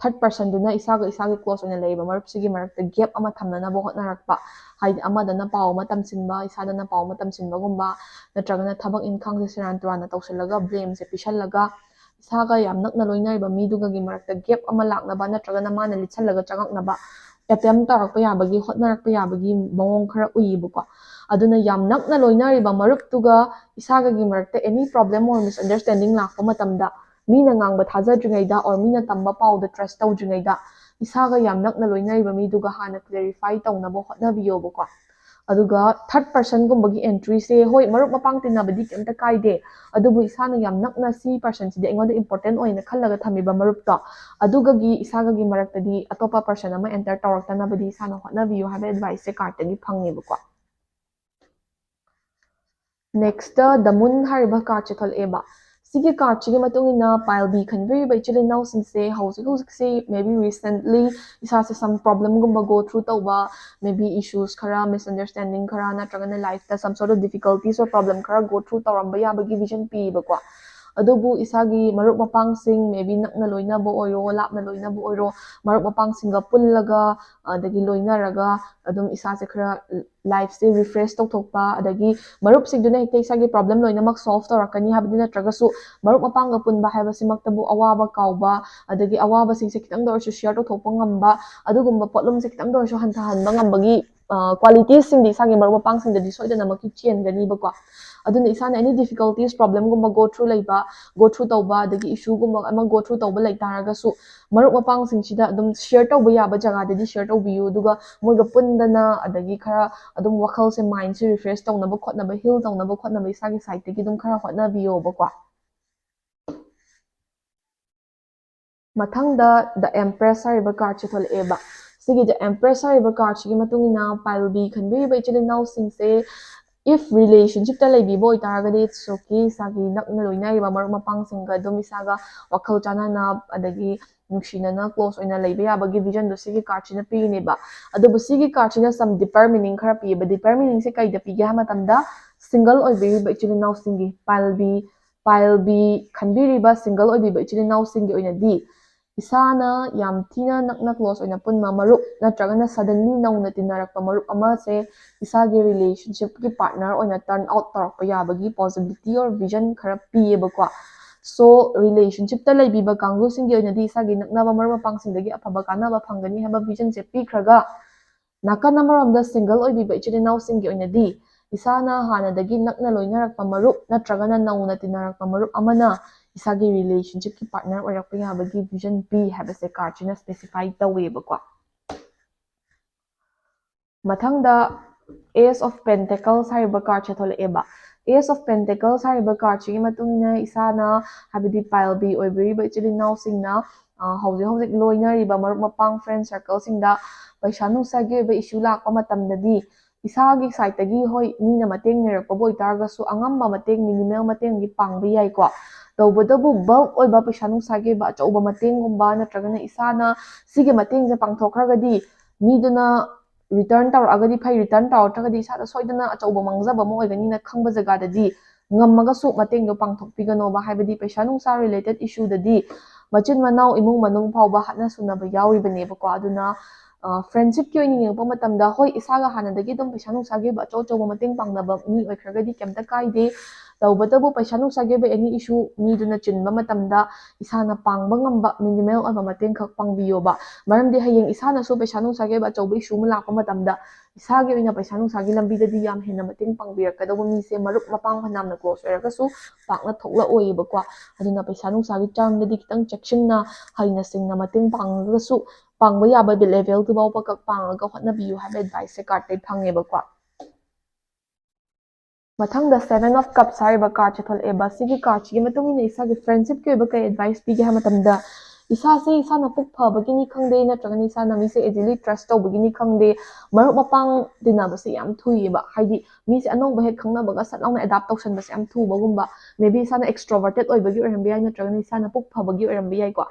third person ꯗꯨꯅ ꯏꯁꯥꯒ ꯏꯁꯥꯒꯤ close ꯑꯣꯏꯅ ꯂꯩꯔꯤꯕ ꯃꯔꯨꯞꯁꯤꯒꯤ ꯃꯔꯛꯇ gap ꯑꯃ ꯊꯝꯅꯅꯕ ꯍꯣꯠꯅꯔꯛꯄ, ꯍꯥꯏꯗꯤ ꯑꯃꯗꯅ ꯄꯥꯎ ꯑꯃ ꯇꯝꯁꯤꯟꯕ, ꯏꯁꯥꯗꯅ ꯄꯥꯎ ꯑꯃ ꯇꯝꯁꯤꯟꯕꯒꯨꯝꯕ, ꯅꯠꯇ꯭ꯔꯒꯅ ꯊꯕꯛ ꯏꯟꯈꯥꯡꯁꯦ ꯁꯦꯔꯥꯟ ꯇꯨꯔꯥꯟꯅ ꯇꯧꯁꯤꯜꯂꯒ blame ꯁꯦ ꯄꯤꯁꯜꯂꯒ ꯏꯁꯥꯒ ꯌꯥꯝ ꯅꯛꯅ ꯂꯣꯏꯅꯔꯤꯕ ꯃꯤꯗꯨꯒꯒꯤ ꯃꯔꯛꯇ gap ꯑꯃ ꯂꯥꯛꯅꯕ ꯅꯠꯇ꯭ꯔꯒꯅ ꯃꯥꯅ ꯂꯤꯠꯁꯜꯂꯒ ꯆꯪꯉꯛꯅꯕ attempt ꯇꯧꯔꯛꯄ ꯌꯥꯕꯒꯤ, ꯍꯣꯠꯅꯔꯛꯄ ꯌꯥꯕꯒꯤ ꯃꯑꯣꯡ ꯈꯔ ꯎꯏꯌꯦꯕꯀꯣ꯫ ꯑꯗꯨꯅ ꯌꯥꯝ ꯅꯛꯅ ꯂꯣꯏꯅꯔꯤꯕ ꯃꯔꯨꯞꯇꯨꯒ ꯏꯁꯥꯒꯒꯤ ꯃꯔꯛꯇ any problem or misunderstanding ꯂꯥꯛꯄ ꯃꯇꯝꯗ ꯃꯤꯅ ꯉꯥꯡꯕ ꯊꯥꯖꯗ꯭ꯔꯤꯉꯩꯗ or ꯃꯤꯅ ꯇꯝꯕ ꯄꯥꯎꯗ trust ꯇꯧꯗ꯭ꯔꯤꯉꯩꯗ ꯏꯁꯥꯒ ꯌꯥꯝ ꯅꯛꯅ ꯂꯣꯏꯅꯔꯤꯕ ꯃꯤꯗꯨꯒ ꯍꯥꯟꯅ clarify ꯇꯧꯅꯕ ꯍꯣꯠꯅꯕꯤꯌꯣꯕꯀꯣ꯫ ꯑꯗꯨꯒ third person ꯒꯨꯝꯕꯒꯤ entry ꯁꯦ, ꯍꯣꯏ, ꯃꯔꯨꯞ ꯃꯄꯥꯡ ꯇꯤꯟꯅꯕꯗꯤ ꯀꯩꯝꯇ ꯀꯥꯏꯗꯦ, ꯑꯗꯨꯕꯨ ꯏꯁꯥꯅ ꯌꯥꯝ ꯅꯛꯅ ꯁꯤ person ꯁꯤꯗꯤ ꯑꯩꯉꯣꯟꯗ important ꯑꯣꯏꯅ ꯈꯜꯂꯒ ꯊꯝꯃꯤꯕ ꯃꯔꯨꯞꯇꯣ, ꯑꯗꯨꯒꯒꯤ ꯏꯁꯥꯒꯒꯤ ꯃꯔꯛꯇꯗꯤ ꯑꯇꯣꯞꯄ person ꯑꯃ enter ꯇꯧꯔꯛꯇꯅꯕꯗꯤ ꯏꯁꯥꯅ ꯍꯣꯠꯅꯕꯤꯌꯨ ꯍꯥꯏꯕ advice ꯁꯦ card ꯇꯒꯤ ꯐꯪꯉꯦꯕꯀꯣ꯫ Next ꯇ The Moon ꯍꯥꯏꯔꯤꯕ card ꯁꯦ ꯊꯣꯛꯂꯛꯑꯦꯕ꯫ ꯁꯤꯒꯤ card ꯁꯤꯒꯤ ꯃꯇꯨꯡ ꯏꯟꯅ pile B ꯈꯟꯕꯤꯔꯤꯕ ꯏꯆꯤꯜ ꯏꯅꯥꯎꯁꯤꯡꯁꯦ ꯍꯧꯖꯤꯛ ꯍꯧꯖꯤꯛꯁꯤ maybe recently ꯏꯁꯥꯁꯦ some problem ꯒꯨꯝꯕ go through ꯇꯧꯕ, maybe issues ꯈꯔ, misunderstanding ꯈꯔ, ꯅꯠꯇ꯭ꯔꯒꯅ life ꯇ some sort of difficulties or problem ꯈꯔ go through ꯇꯧꯔꯝꯕ ꯌꯥꯕꯒꯤ vision ꯄꯤꯌꯦꯕꯀꯣ꯫ ꯑꯗꯨꯕꯨ ꯏꯁꯥꯒꯤ ꯃꯔꯨꯞ ꯃꯄꯥꯡꯁꯤꯡ, maybe ꯅꯛꯅ ꯂꯣꯏꯅꯕ ꯑꯣꯏꯔꯣ, ꯂꯥꯞꯅ ꯂꯣꯏꯅꯕ ꯑꯣꯏꯔꯣ, ꯃꯔꯨꯞ ꯃꯄꯥꯡꯁꯤꯡꯒ ꯄꯨꯜꯂꯒ, ꯑꯗꯒꯤ ꯂꯣꯏꯅꯔꯒ ꯑꯗꯨꯝ ꯏꯁꯥꯁꯦ ꯈꯔ lifeꯁꯦ refresh ꯇꯧꯊꯣꯛꯄ, ꯑꯗꯒꯤ ꯃꯔꯨꯞꯁꯤꯡꯗꯨꯅ ꯍꯦꯛꯇ ꯏꯁꯥꯒꯤ problem ꯂꯣꯏꯅꯃꯛ solve ꯇꯧꯔꯛꯀꯅꯤ ꯍꯥꯏꯕꯗꯤ ꯅꯠꯇ꯭ꯔꯒꯁꯨ, ꯃꯔꯨꯞ ꯃꯄꯥꯡꯒ ꯄꯨꯟꯕ ꯍꯥꯏꯕꯁꯤꯃꯛꯇꯕꯨ ꯑꯋꯥꯕ ꯀꯥꯎꯕ, ꯑꯗꯒꯤ ꯑꯋꯥꯕꯁꯤꯡꯁꯦ ꯈꯤꯇꯪꯗ ꯑꯣꯏꯔꯁꯨ share ꯇꯧꯊꯣꯛꯄ ꯉꯝꯕ, ꯑꯗꯨꯒꯨꯝꯕ ꯄꯣꯠꯂꯨꯝꯁꯦ ꯈꯤꯇꯪꯗ ꯑꯣꯏꯔꯁꯨ ꯍꯟꯊꯍꯟꯕ ꯉꯝꯕꯒꯤ, ꯑ, qualitiesꯁꯤꯡꯗꯤ ꯏꯁꯥꯒꯤ ꯃꯔꯨꯞ ꯃꯄꯥꯡꯁꯤꯡꯗꯗꯤ ꯁꯣꯏꯗꯅꯃꯛꯀꯤ ꯆꯦꯟꯒꯅꯤꯕꯀꯣ꯫ ꯑꯗꯨꯅ ꯏꯁꯥꯅ any difficulties, problemꯒꯨꯝꯕ go through ꯂꯩꯕ, go through ꯇꯧꯕ, ꯑꯗꯒꯤ issueꯒꯨꯝꯕ ꯑꯃ go through ꯇꯧꯕ ꯂꯩ ꯇꯥꯔꯒꯁꯨ, ꯃꯔꯨꯞ ꯃꯄꯥꯡꯁꯤꯡꯁꯤꯗ ꯑꯗꯨꯝ share ꯇꯧꯕ ꯌꯥꯕ ꯖꯒꯥꯗꯗꯤ share ꯇꯧꯕꯤꯌꯨ꯫ ꯑꯗꯨꯒ ꯃꯣꯏꯒ ꯄꯨꯟꯗꯅ, ꯑꯗꯒꯤ ꯈꯔ ꯑꯗꯨꯝ ꯋꯥꯈꯜꯁꯦ, mindꯁꯦ refresh ꯇꯧꯅꯕ ꯈꯣꯠꯅꯕ, heal ꯇꯧꯅꯕ ꯈꯣꯠꯅꯕ ꯏꯁꯥꯒꯤ sideꯇꯒꯤ ꯑꯗꯨꯝ ꯈꯔ ꯍꯣꯠꯅꯕꯤꯌꯣꯕꯀꯣ꯫ ꯃꯊꯪꯗ The Empress ꯍꯥꯏꯔꯤꯕ cardꯁꯦ ꯊꯣꯛꯂꯛꯑꯦꯕ꯫ ꯁꯤꯒꯤ The Empress ꯍꯥꯏꯔꯤꯕ cardꯁꯤꯒꯤ ꯃꯇꯨꯡ ꯏꯟꯅ ꯄꯥꯏꯜꯕꯤ ꯈꯟꯕꯤꯔꯤꯕ ꯏꯆꯤꯜ ꯏꯅꯥꯎꯁꯤꯡꯁꯦ, if relationshipꯇ ꯂꯩꯕꯤꯕ ꯑꯣꯏꯇꯥꯔꯒꯗꯤ it's okay, ꯏꯁꯥꯒꯤ ꯅꯛꯅ ꯂꯣꯏꯅꯔꯤꯕ ꯃꯔꯨꯞ ꯃꯄꯥꯡꯁꯤꯡꯒ ꯑꯗꯨꯝ ꯏꯁꯥꯒ ꯋꯥꯈꯜ ꯆꯥꯟꯅꯅ, ꯑꯗꯒꯤ ꯅꯨꯡꯁꯤꯅꯅ close ꯑꯣꯏꯅ ꯂꯩꯕ ꯌꯥꯕꯒꯤ visionꯗꯣ ꯁꯤꯒꯤ cardꯁꯤꯅ ꯄꯤꯔꯤꯅꯦꯕ꯫ ꯑꯗꯨꯕꯨ ꯁꯤꯒꯤ cardꯁꯤꯅ some deeper meaning ꯈꯔ ꯄꯤꯌꯦꯕ꯫ Deeper meaningꯁꯦ ꯀꯩꯗ ꯄꯤꯒꯦ ꯍꯥꯏꯕ ꯃꯇꯝꯗ, single ꯑꯣꯏꯕꯤꯔꯤꯕ ꯏꯆꯤꯜ ꯏꯅꯥꯎꯁꯤꯡꯒꯤ, ꯄꯥꯏꯜꯕꯤ, ꯄꯥꯏꯜꯕꯤ ꯈꯟꯕꯤꯔꯤꯕ single ꯑꯣꯏꯕꯤꯕ ꯏꯆꯤꯜ ꯏꯅꯥꯎꯁꯤꯡꯒꯤ ꯑꯣꯏꯅꯗꯤ, ꯏꯁꯥꯅ ꯌꯥꯝ ꯊꯤꯅ ꯅꯛꯅ close ꯑꯣꯏꯅ ꯄꯨꯟꯕ ꯃꯔꯨꯞ ꯅꯠꯇ꯭ꯔꯒꯅ suddenly ꯅꯧꯅ ꯇꯤꯟꯅꯔꯛꯄ ꯃꯔꯨꯞ ꯑꯃꯁꯦ ꯏꯁꯥꯒꯤ relationshipꯀꯤ partner ꯑꯣꯏꯅ turn out ꯇꯧꯔꯛꯄ ꯌꯥꯕꯒꯤ possibility or vision ꯈꯔ ꯄꯤꯌꯦꯕꯀꯣ꯫ So, relationshipꯇ ꯂꯩꯕꯤꯕ ꯀꯥꯡꯕꯨꯁꯤꯡꯒꯤ ꯑꯣꯏꯅꯗꯤ ꯏꯁꯥꯒꯤ ꯅꯛꯅꯕ ꯃꯔꯨꯞ ꯃꯄꯥꯡꯁꯤꯡꯗꯒꯤ ꯑꯐꯕ ꯀꯥꯟꯅꯕ ꯐꯪꯒꯅꯤ ꯍꯥꯏꯕ visionꯁꯦ ꯄꯤꯈ꯭ꯔꯒ, ꯅꯥꯀꯟ ꯑꯃꯔꯣꯝꯗ single ꯑꯣꯏꯕꯤꯕ ꯏꯆꯤꯜ ꯏꯅꯥꯎꯁꯤꯡꯒꯤ ꯑꯣꯏꯅꯗꯤ ꯏꯁꯥꯅ ꯍꯥꯟꯅꯗꯒꯤ ꯅꯛꯅ ꯂꯣꯏꯅꯔꯛꯄ ꯃꯔꯨꯞ ꯅꯠꯇ꯭ꯔꯒꯅ ꯅꯧꯅ ꯇꯤꯟꯅꯔꯛꯄ ꯃꯔꯨꯞ ꯑꯃꯅ ꯏꯁꯥꯒꯤ relationshipꯀꯤ partner ꯑꯣꯏꯔꯛꯄ ꯌꯥꯕꯒꯤ vision ꯄꯤ ꯍꯥꯏꯕꯁꯦ cardꯁꯤꯅ specify ꯇꯧꯋꯦꯕꯀꯣ꯫ ꯃꯊꯪꯗ Ace of Pentacles ꯍꯥꯏꯔꯤꯕ cardꯁꯦ ꯊꯣꯛꯂꯛꯑꯦꯕ꯫ Ace of Pentacles ꯍꯥꯏꯔꯤꯕ cardꯁꯤꯒꯤ ꯃꯇꯨꯡ ꯏꯟꯅ ꯏꯁꯥꯅ, ꯍꯥꯏꯕꯗꯤ ꯄꯥꯏꯜꯕꯤ ꯑꯣꯏꯕꯤꯔꯤꯕ ꯏꯆꯤꯜ ꯏꯅꯥꯎꯁꯤꯡꯅ, ꯑ, ꯍꯧꯖꯤꯛ ꯍꯧꯖꯤꯛ ꯂꯣꯏꯅꯔꯤꯕ ꯃꯔꯨꯞ ꯃꯄꯥꯡ, friend circleꯁꯤꯡꯗ ꯄꯩꯁꯥ ꯅꯨꯡꯁꯥꯒꯤ ꯑꯣꯏꯕ issue ꯂꯥꯛꯄ ꯃꯇꯝꯗꯗꯤ, ꯏꯁꯥꯒꯤ sideꯇꯒꯤ, ꯍꯣꯏ, ꯃꯤꯅ ꯃꯇꯦꯡ ꯅꯤꯔꯛꯄꯕꯨ ꯑꯣꯏꯇꯥꯔꯒꯁꯨ, ꯑꯉꯝꯕ ꯃꯇꯦꯡ, minimal ꯃꯇꯦꯡꯗꯤ ꯄꯥꯡꯕ ꯌꯥꯏꯀꯣ꯫ ꯇꯧꯕꯇꯕꯨ bulk ꯑꯣꯏꯕ ꯄꯩꯁꯥ ꯅꯨꯡꯁꯥꯒꯤ ꯑꯣꯏꯕ ꯑꯆꯧꯕ ꯃꯇꯦꯡꯒꯨꯝꯕ ꯅꯠꯇ꯭ꯔꯒꯅ ꯏꯁꯥꯅ ꯁꯤꯒꯤ ꯃꯇꯦꯡꯁꯦ ꯄꯥꯡꯊꯣꯛꯈ꯭ꯔꯒꯗꯤ ꯃꯤꯗꯨꯅ return ꯇꯧꯔꯛꯑꯒꯗꯤ ꯐꯩ, return ꯇꯧꯔꯛꯇ꯭ꯔꯒꯗꯤ ꯏꯁꯥꯗ ꯁꯣꯏꯗꯅ ꯑꯆꯧꯕ ꯃꯥꯡꯖꯕ ꯑꯃ ꯑꯣꯏꯒꯅꯤꯅ ꯈꯪꯕ ꯖꯒꯥꯗꯗꯤ ꯉꯝꯃꯒꯁꯨ ꯃꯇꯦꯡꯗꯣ ꯄꯥꯡꯊꯣꯛꯄꯤꯒꯅꯣꯕ꯫ ꯍꯥꯏꯕꯗꯤ ꯄꯩꯁꯥ ꯅꯨꯡꯁꯥ related issue ꯗꯗꯤ ꯃꯆꯤꯟ ꯃꯅꯥꯎ, ꯏꯃꯨꯡ ꯃꯅꯨꯡ ꯐꯥꯎꯕ ꯍꯥꯠꯅ ꯁꯨꯅꯕ ꯌꯥꯎꯔꯤꯕꯅꯦꯕꯀꯣ꯫ ꯑꯗꯨꯅ friendship ꯀꯤ ꯑꯣꯏꯅ ꯌꯦꯡꯉꯛꯄ ꯃꯇꯝꯗ, ꯍꯣꯏ, ꯏꯁꯥꯒ ꯍꯥꯟꯅꯗꯒꯤ ꯑꯗꯨꯝ ꯄꯩꯁꯥ ꯅꯨꯡꯁꯥꯒꯤ ꯑꯣꯏꯕ ꯑꯆꯧ ꯑꯆꯧꯕ ꯃꯇꯦꯡ ꯄꯥꯡꯅꯕ ꯃꯤ ꯑꯣꯏꯈ꯭ꯔꯒꯗꯤ ꯀꯩꯝꯇ ꯀꯥꯏꯗꯦ꯫ ꯇꯧꯕꯇꯕꯨ ꯄꯩꯁꯥ ꯅꯨꯡꯁꯥꯒꯤ ꯑꯣꯏꯕ any issue ꯃꯤꯗꯨꯅ ꯆꯤꯟꯕ ꯃꯇꯝꯗ ꯏꯁꯥꯅ ꯄꯥꯡꯕ ꯉꯝꯕ minimal ꯑꯣꯏꯕ ꯃꯇꯦꯡ ꯈꯛ ꯄꯥꯡꯕꯤꯌꯣꯕ꯫ ꯃꯔꯝꯗꯤ ꯍꯌꯦꯡ ꯏꯁꯥꯅꯁꯨ ꯄꯩꯁꯥ ꯅꯨꯡꯁꯥꯒꯤ ꯑꯣꯏꯕ ꯑꯆꯧꯕ issue ꯑꯃ ꯂꯥꯛꯄ ꯃꯇꯝꯗ ꯏꯁꯥꯒꯤ ꯑꯣꯏꯅ ꯄꯩꯁꯥ ꯅꯨꯡꯁꯥꯒꯤ ꯂꯝꯕꯤꯗꯗꯤ ꯌꯥꯝ ꯍꯦꯟꯅ ꯃꯇꯦꯡ ꯄꯥꯡꯕꯤꯔꯛꯀꯗꯧꯕ ꯃꯤꯁꯦ ꯃꯔꯨꯞ ꯃꯄꯥꯡ ꯐꯅꯌꯥꯝꯅ close ꯑꯣꯏꯔꯒꯁꯨ ꯄꯥꯛꯅ ꯊꯣꯛꯂꯛꯑꯣꯏꯌꯦꯕꯀꯣ꯫ ꯑꯗꯨꯅ ꯄꯩꯁꯥ ꯅꯨꯡꯁꯥꯒꯤ term ꯗꯗꯤ ꯈꯤꯇꯪ ꯆꯦꯛꯁꯤꯟꯅ, ꯍꯩꯅ ꯁꯤꯡꯅ ꯃꯇꯦꯡ ꯄꯥꯡꯉꯒꯁꯨ ꯄꯥꯡꯕ ꯌꯥꯕ level ꯗꯨ ꯐꯥꯎꯕ ꯈꯛ ꯄꯥꯡꯉꯒ ꯍꯣꯠꯅꯕꯤꯌꯨ ꯍꯥꯏꯕ advice ꯁꯦ card ꯇꯩ ꯐꯪꯉꯦꯕꯀꯣ꯫ ꯃꯊꯪꯗ Seven of Cups ꯍꯥꯏꯔꯤꯕ card ꯁꯦ ꯊꯣꯛꯂꯛꯑꯦꯕ꯫ ꯁꯤꯒꯤ card ꯁꯤꯒꯤ ꯃꯇꯨꯡ ꯏꯟꯅ ꯏꯁꯥꯒꯤ friendship ꯀꯤ ꯑꯣꯏꯕ ꯀꯩ advice ꯄꯤꯒꯦ ꯍꯥꯏꯕ ꯃꯇꯝꯗ, ꯏꯁꯥꯁꯦ ꯏꯁꯥꯅ ꯄꯨꯛ ꯐꯕꯒꯤꯅꯤ ꯈꯪꯗꯦ, ꯅꯠꯇ꯭ꯔꯒꯅ ꯏꯁꯥꯅ ꯃꯤꯁꯦ easily trust ꯇꯧꯕꯒꯤꯅꯤ ꯈꯪꯗꯦ, ꯃꯔꯨꯞ ꯃꯄꯥꯡ ꯇꯤꯟꯅꯕꯁꯦ ꯌꯥꯝ ꯊꯨꯏꯌꯦꯕ꯫ ꯍꯥꯏꯗꯤ ꯃꯤꯁꯦ ꯑꯅꯧꯕ ꯍꯦꯛ ꯈꯪꯅꯕꯒ ꯁꯠ ꯂꯥꯎꯅ adapt ꯇꯧꯁꯟꯕꯁꯦ ꯌꯥꯝ ꯊꯨꯕꯒꯨꯝꯕ, maybe ꯏꯁꯥꯅ extroverted ꯑꯣꯏꯕꯒꯤ ꯑꯣꯏꯔꯝꯕ ꯌꯥꯏ, ꯅꯠꯇ꯭ꯔꯒꯅ ꯏꯁꯥꯅ ꯄꯨꯛ ꯐꯕꯒꯤ ꯑꯣꯏꯔꯝꯕ ꯌꯥꯏꯀꯣ꯫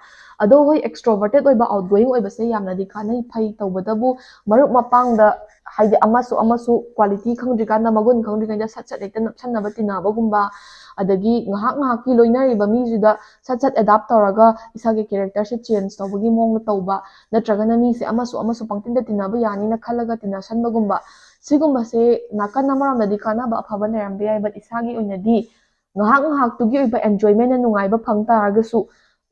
ꯑꯗꯣ ꯍꯣꯏ, extroverted ꯑꯣꯏꯕ, outgoing ꯑꯣꯏꯕꯁꯦ ꯌꯥꯝꯅꯗꯤ ꯀꯥꯟꯅꯩ, ꯐꯩ꯫ ꯇꯧꯕꯇꯕꯨ ꯃꯔꯨꯞ ꯃꯄꯥꯡꯗ, ꯍꯥꯏꯗꯤ ꯑꯃꯁꯨ ꯑꯃꯁꯨ quality ꯈꯪꯗ꯭ꯔꯤꯀꯥꯟꯗ, ꯃꯒꯨꯟ ꯈꯪꯗ꯭ꯔꯤꯀꯥꯟꯗ ꯁꯠ ꯁꯠ ꯍꯦꯛꯇ ꯅꯞꯁꯟꯅꯕ ꯇꯤꯟꯅꯕꯒꯨꯝꯕ, ꯑꯗꯒꯤ ꯉꯥꯏꯍꯥꯛ ꯉꯥꯏꯍꯥꯛꯀꯤ ꯂꯣꯏꯅꯔꯤꯕ ꯃꯤꯁꯤꯗ ꯁꯠ ꯁꯠ adapt ꯇꯧꯔꯒ ꯏꯁꯥꯒꯤ character ꯁꯦ change ꯇꯧꯕꯒꯤ ꯃꯑꯣꯡꯗ ꯇꯧꯕ, ꯅꯠꯇ꯭ꯔꯒꯅ ꯃꯤꯁꯦ ꯑꯃꯁꯨ ꯑꯃꯁꯨ ꯄꯪꯇꯤꯟꯗ ꯇꯤꯟꯅꯕ ꯌꯥꯅꯤꯅ ꯈꯜꯂꯒ ꯇꯤꯟꯅꯁꯟꯕꯒꯨꯝꯕ, ꯁꯤꯒꯨꯝꯕꯁꯦ ꯅꯥꯀꯟ ꯑꯃꯔꯣꯝꯗꯗꯤ ꯀꯥꯟꯅꯕ ꯑꯐꯕ ꯂꯩꯔꯝꯕ ꯌꯥꯏ, but ꯏꯁꯥꯒꯤ ꯑꯣꯏꯅꯗꯤ ꯉꯥꯏꯍꯥꯛ ꯉꯥꯏꯍꯥꯛꯇꯨꯒꯤ ꯑꯣꯏꯕ enjoyment ꯅ ꯅꯨꯡꯉꯥꯏꯕ ꯐꯪ ꯇꯥꯔꯒꯁꯨ,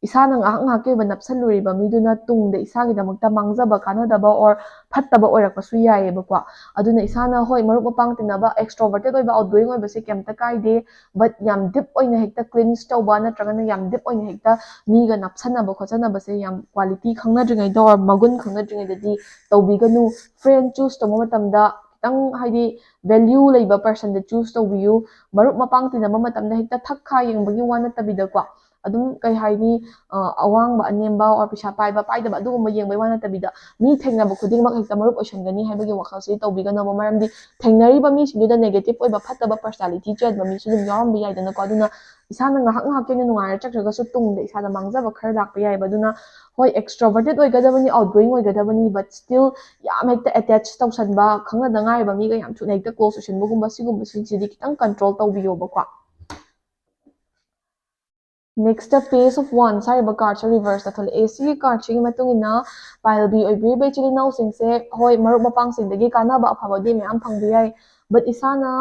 ꯏꯁꯥꯅ ꯉꯥꯏꯍꯥꯛ ꯉꯥꯏꯍꯥꯛꯀꯤ ꯑꯣꯏꯕ ꯅꯞꯁꯜꯂꯨꯔꯤꯕ ꯃꯤꯗꯨꯅ ꯇꯨꯡꯗ ꯏꯁꯥꯒꯤꯗꯃꯛꯇ ꯃꯥꯡꯖꯕ ꯀꯥꯟꯅꯗꯕ or ꯐꯠꯇꯕ ꯑꯣꯏꯔꯛꯄꯁꯨ ꯌꯥꯏꯌꯦꯕꯀꯣ꯫ ꯑꯗꯨꯅ ꯏꯁꯥꯅ, ꯍꯣꯏ, ꯃꯔꯨꯞ ꯃꯄꯥꯡ ꯇꯤꯟꯅꯕ, extroverted ꯑꯣꯏꯕ, outgoing ꯑꯣꯏꯕꯁꯦ ꯀꯩꯝꯇ ꯀꯥꯏꯗꯦ, but ꯌꯥꯝ deep ꯑꯣꯏꯅ ꯍꯦꯛꯇ clinch ꯇꯧꯕ ꯅꯠꯇ꯭ꯔꯒꯅ ꯌꯥꯝ deep ꯑꯣꯏꯅ ꯍꯦꯛꯇ ꯃꯤꯒ ꯅꯞꯁꯟꯅꯕ ꯈꯣꯠꯆꯟꯅꯕꯁꯦ ꯌꯥꯝ quality ꯈꯪꯅꯗ꯭ꯔꯤꯉꯩꯗ or ꯃꯒꯨꯟ ꯈꯪꯅꯗ꯭ꯔꯤꯉꯩꯗꯗꯤ ꯇꯧꯕꯤꯒꯅꯨ꯫ Friend choose ꯇꯧꯕ ꯃꯇꯝꯗ ꯈꯤꯇꯪ, ꯍꯥꯏꯗꯤ, value ꯂꯩꯕ person ꯗ choose ꯇꯧꯕꯤꯌꯨ꯫ ꯃꯔꯨꯞ ꯃꯄꯥꯡ ꯇꯤꯟꯅꯕ ꯃꯇꯝꯗ ꯍꯦꯛꯇ ꯊꯛ ꯈꯥ ꯌꯦꯡꯕꯒꯤ ꯋꯥ ꯅꯠꯇꯕꯤꯗꯀꯣ, ꯑꯗꯨꯝ ꯀꯩ ꯍꯥꯏꯅꯤ, ꯑ, ꯑꯋꯥꯡꯕ ꯑꯅꯦꯝꯕ or ꯄꯩꯁꯥ ꯄꯥꯏꯕ ꯄꯥꯏꯗꯕ ꯑꯗꯨꯒꯨꯝꯕ ꯌꯦꯡꯕꯩ ꯋꯥ ꯅꯠꯇꯕꯤꯗ, ꯃꯤ ꯊꯦꯡꯅꯕ ꯈꯨꯗꯤꯡꯃꯛ ꯍꯦꯛꯇ ꯃꯔꯨꯞ ꯑꯣꯏꯁꯟꯒꯅꯤ ꯍꯥꯏꯕꯒꯤ ꯋꯥꯈꯜꯁꯤ ꯇꯧꯕꯤꯒꯅꯣꯕ꯫ ꯃꯔꯝꯗꯤ ꯊꯦꯡꯅꯔꯤꯕ ꯃꯤꯁꯤꯡꯗꯨꯗ negative ꯑꯣꯏꯕ ꯐꯠꯇꯕ personality ꯆꯦꯟꯕ ꯃꯤꯁꯨ ꯑꯗꯨꯝ ꯌꯥꯎꯔꯝꯕ ꯌꯥꯏꯗꯅꯀꯣ꯫ ꯑꯗꯨꯅ ꯏꯁꯥꯅ ꯉꯥꯏꯍꯥꯛ ꯉꯥꯏꯍꯥꯛꯀꯤ ꯑꯣꯏꯅ ꯅꯨꯡꯉꯥꯏꯔ ꯆꯠꯈ꯭ꯔꯒꯁꯨ ꯇꯨꯡꯗ ꯏꯁꯥꯗ ꯃꯥꯡꯖꯕ ꯈꯔ ꯂꯥꯛꯄ ꯌꯥꯏꯑꯕ꯫ ꯑꯗꯨꯅ ꯍꯣꯏ, extroverted ꯑꯣꯏꯒꯗꯕꯅꯤ, outgoing ꯑꯣꯏꯒꯗꯕꯅꯤ, but still ꯌꯥꯝ ꯍꯦꯛꯇ attach ꯇꯧꯁꯟꯕ, ꯈꯪꯅꯗ ꯉꯥꯏꯔꯤꯕ ꯃꯤꯒ ꯌꯥꯝ ꯊꯨꯅ ꯍꯦꯛꯇ close ꯑꯣꯏꯁꯤꯟꯕꯒꯨꯝꯕ, ꯁꯤꯒꯨꯝꯕꯁꯤꯡꯁꯤꯗꯤ ꯈꯤꯇꯪ control ꯇꯧꯕꯤꯌꯣꯕꯀꯣ꯫ Next, the Page of Wands ꯍꯥꯏꯔꯤꯕ cardꯁꯦ reverseꯇ ꯊꯣꯛꯂꯛꯑꯦ꯫ ꯁꯤꯒꯤ cardꯁꯤꯒꯤ ꯃꯇꯨꯡ ꯏꯟꯅ pile B ꯑꯣꯏꯕꯤꯔꯤꯕ ꯏꯆꯤꯜ ꯏꯅꯥꯎꯁꯤꯡꯁꯦ, ꯍꯣꯏ, ꯃꯔꯨꯞ ꯃꯄꯥꯡꯁꯤꯡꯗꯒꯤ ꯀꯥꯟꯅꯕ ꯑꯐꯕꯗꯤ ꯃꯌꯥꯝ ꯐꯪꯕ ꯌꯥꯏ, but ꯏꯁꯥꯅ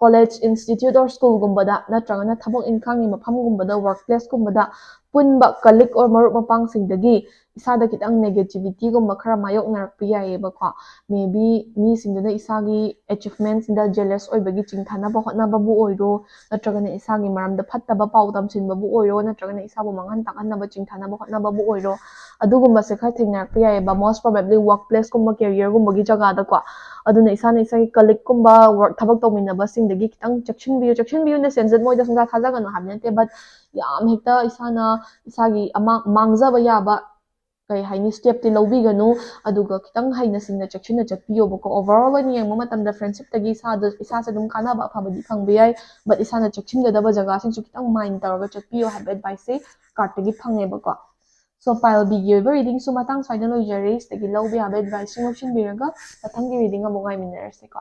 college, institute or schoolꯒꯨꯝꯕꯗ ꯅꯠꯇ꯭ꯔꯒꯅ ꯊꯕꯛ ꯏꯪꯈꯥꯡꯒꯤ ꯃꯐꯝꯒꯨꯝꯕꯗ, workplaceꯀꯨꯝꯕꯗ ꯄꯨꯟꯕ colleague or ꯃꯔꯨꯞ ꯃꯄꯥꯡꯁꯤꯡꯗꯒꯤ ꯏꯁꯥꯗ ꯈꯤꯇꯪ negativityꯒꯨꯝꯕ ꯈꯔ ꯃꯥꯌꯣꯛꯅꯔꯛꯄ ꯌꯥꯏꯌꯦꯕꯀꯣ꯫ Maybe ꯃꯤꯁꯤꯡꯗꯨꯅ ꯏꯁꯥꯒꯤ achievementsꯗ jealous ꯑꯣꯏꯕꯒꯤ ꯆꯤꯡꯊꯅꯕ ꯍꯣꯠꯅꯕꯕꯨ ꯑꯣꯏꯔꯣ, ꯅꯠꯇ꯭ꯔꯒꯅ ꯏꯁꯥꯒꯤ ꯃꯔꯝꯗ ꯐꯠꯇꯕ ꯄꯥꯎ ꯇꯝꯁꯤꯟꯕꯕꯨ ꯑꯣꯏꯔꯣ, ꯅꯠꯇ꯭ꯔꯒꯅ ꯏꯁꯥꯕꯨ ꯃꯥꯡꯍꯟ ꯇꯥꯛꯍꯟꯅꯕ ꯆꯤꯡꯊꯅꯕ ꯍꯣꯠꯅꯕꯕꯨ ꯑꯣꯏꯔꯣ, ꯑꯗꯨꯒꯨꯝꯕꯁꯦ ꯈꯔ ꯊꯦꯡꯅꯔꯛꯄ ꯌꯥꯏꯌꯦꯕ, most probably workplaceꯀꯨꯝꯕ, careerꯒꯨꯝꯕꯒꯤ ꯖꯒꯥꯗꯀꯣ꯫ ꯑꯗꯨꯅ ꯏꯁꯥꯅ ꯏꯁꯥꯒꯤ colleagueꯀꯨꯝꯕ, work, ꯊꯕꯛ ꯇꯧꯃꯤꯟꯅꯕꯁꯤꯡꯗꯒꯤ ꯈꯤꯇꯪ ꯆꯦꯛꯁꯤꯟꯕꯤꯌꯨ꯫ ꯆꯦꯛꯁꯤꯟꯕꯤꯌꯨ in the sense that ꯃꯣꯏꯗ ꯁꯨꯡꯊꯥ ꯊꯥꯖꯒꯅꯨ ꯍꯥꯏꯕ ꯅꯠꯇꯦ, but ꯌꯥꯝ ꯍꯦꯛꯇ ꯏꯁꯥꯅ ꯏꯁꯥꯒꯤ ꯑꯃꯥꯡ-, ꯃꯥꯡꯖꯕ ꯌꯥꯕ, ꯀꯩ ꯍꯥꯏꯅꯤ, stepꯇꯤ ꯂꯧꯕꯤꯒꯅꯨ꯫ ꯑꯗꯨꯒ ꯈꯤꯇꯪ ꯍꯩꯅ ꯁꯤꯡꯅ ꯆꯦꯛꯁꯤꯟꯅ ꯆꯠꯄꯤꯌꯣꯕꯀꯣ꯫ Overall ꯑꯣꯏꯅ ꯌꯦꯡꯕ ꯃꯇꯝꯗ friendshipꯇꯒꯤ ꯏꯁꯥꯗ, ꯏꯁꯥꯁꯦ ꯑꯗꯨꯝ ꯀꯥꯟꯅꯕ ꯑꯐꯕꯗꯤ ꯐꯪꯕ ꯌꯥꯏ, but ꯏꯁꯥꯅ ꯆꯦꯛꯁꯤꯟꯒꯗꯕ ꯖꯒꯥꯁꯤꯡꯁꯨ ꯈꯤꯇꯪ mind ꯇꯧꯔꯒ ꯆꯠꯄꯤꯌꯣ ꯍꯥꯏꯕ adviceꯁꯦ cardꯇꯒꯤ ꯐꯪꯉꯦꯕꯀꯣ꯫ So, pile Bꯒꯤ ꯑꯣꯏꯕ readingꯁꯨ ꯃꯇꯥꯡ ꯁ꯭ꯋꯥꯏꯗ ꯂꯣꯏꯖꯔꯦ꯫ ꯁꯤꯗꯒꯤ ꯂꯧꯕ ꯌꯥꯕ adviceꯁꯤꯡ ꯂꯧꯁꯤꯟꯕꯤꯔꯒ ꯃꯊꯪꯒꯤ reading ꯑꯃꯨꯛ ꯉꯥꯏꯃꯤꯟꯅꯔꯁꯤꯀꯣ꯫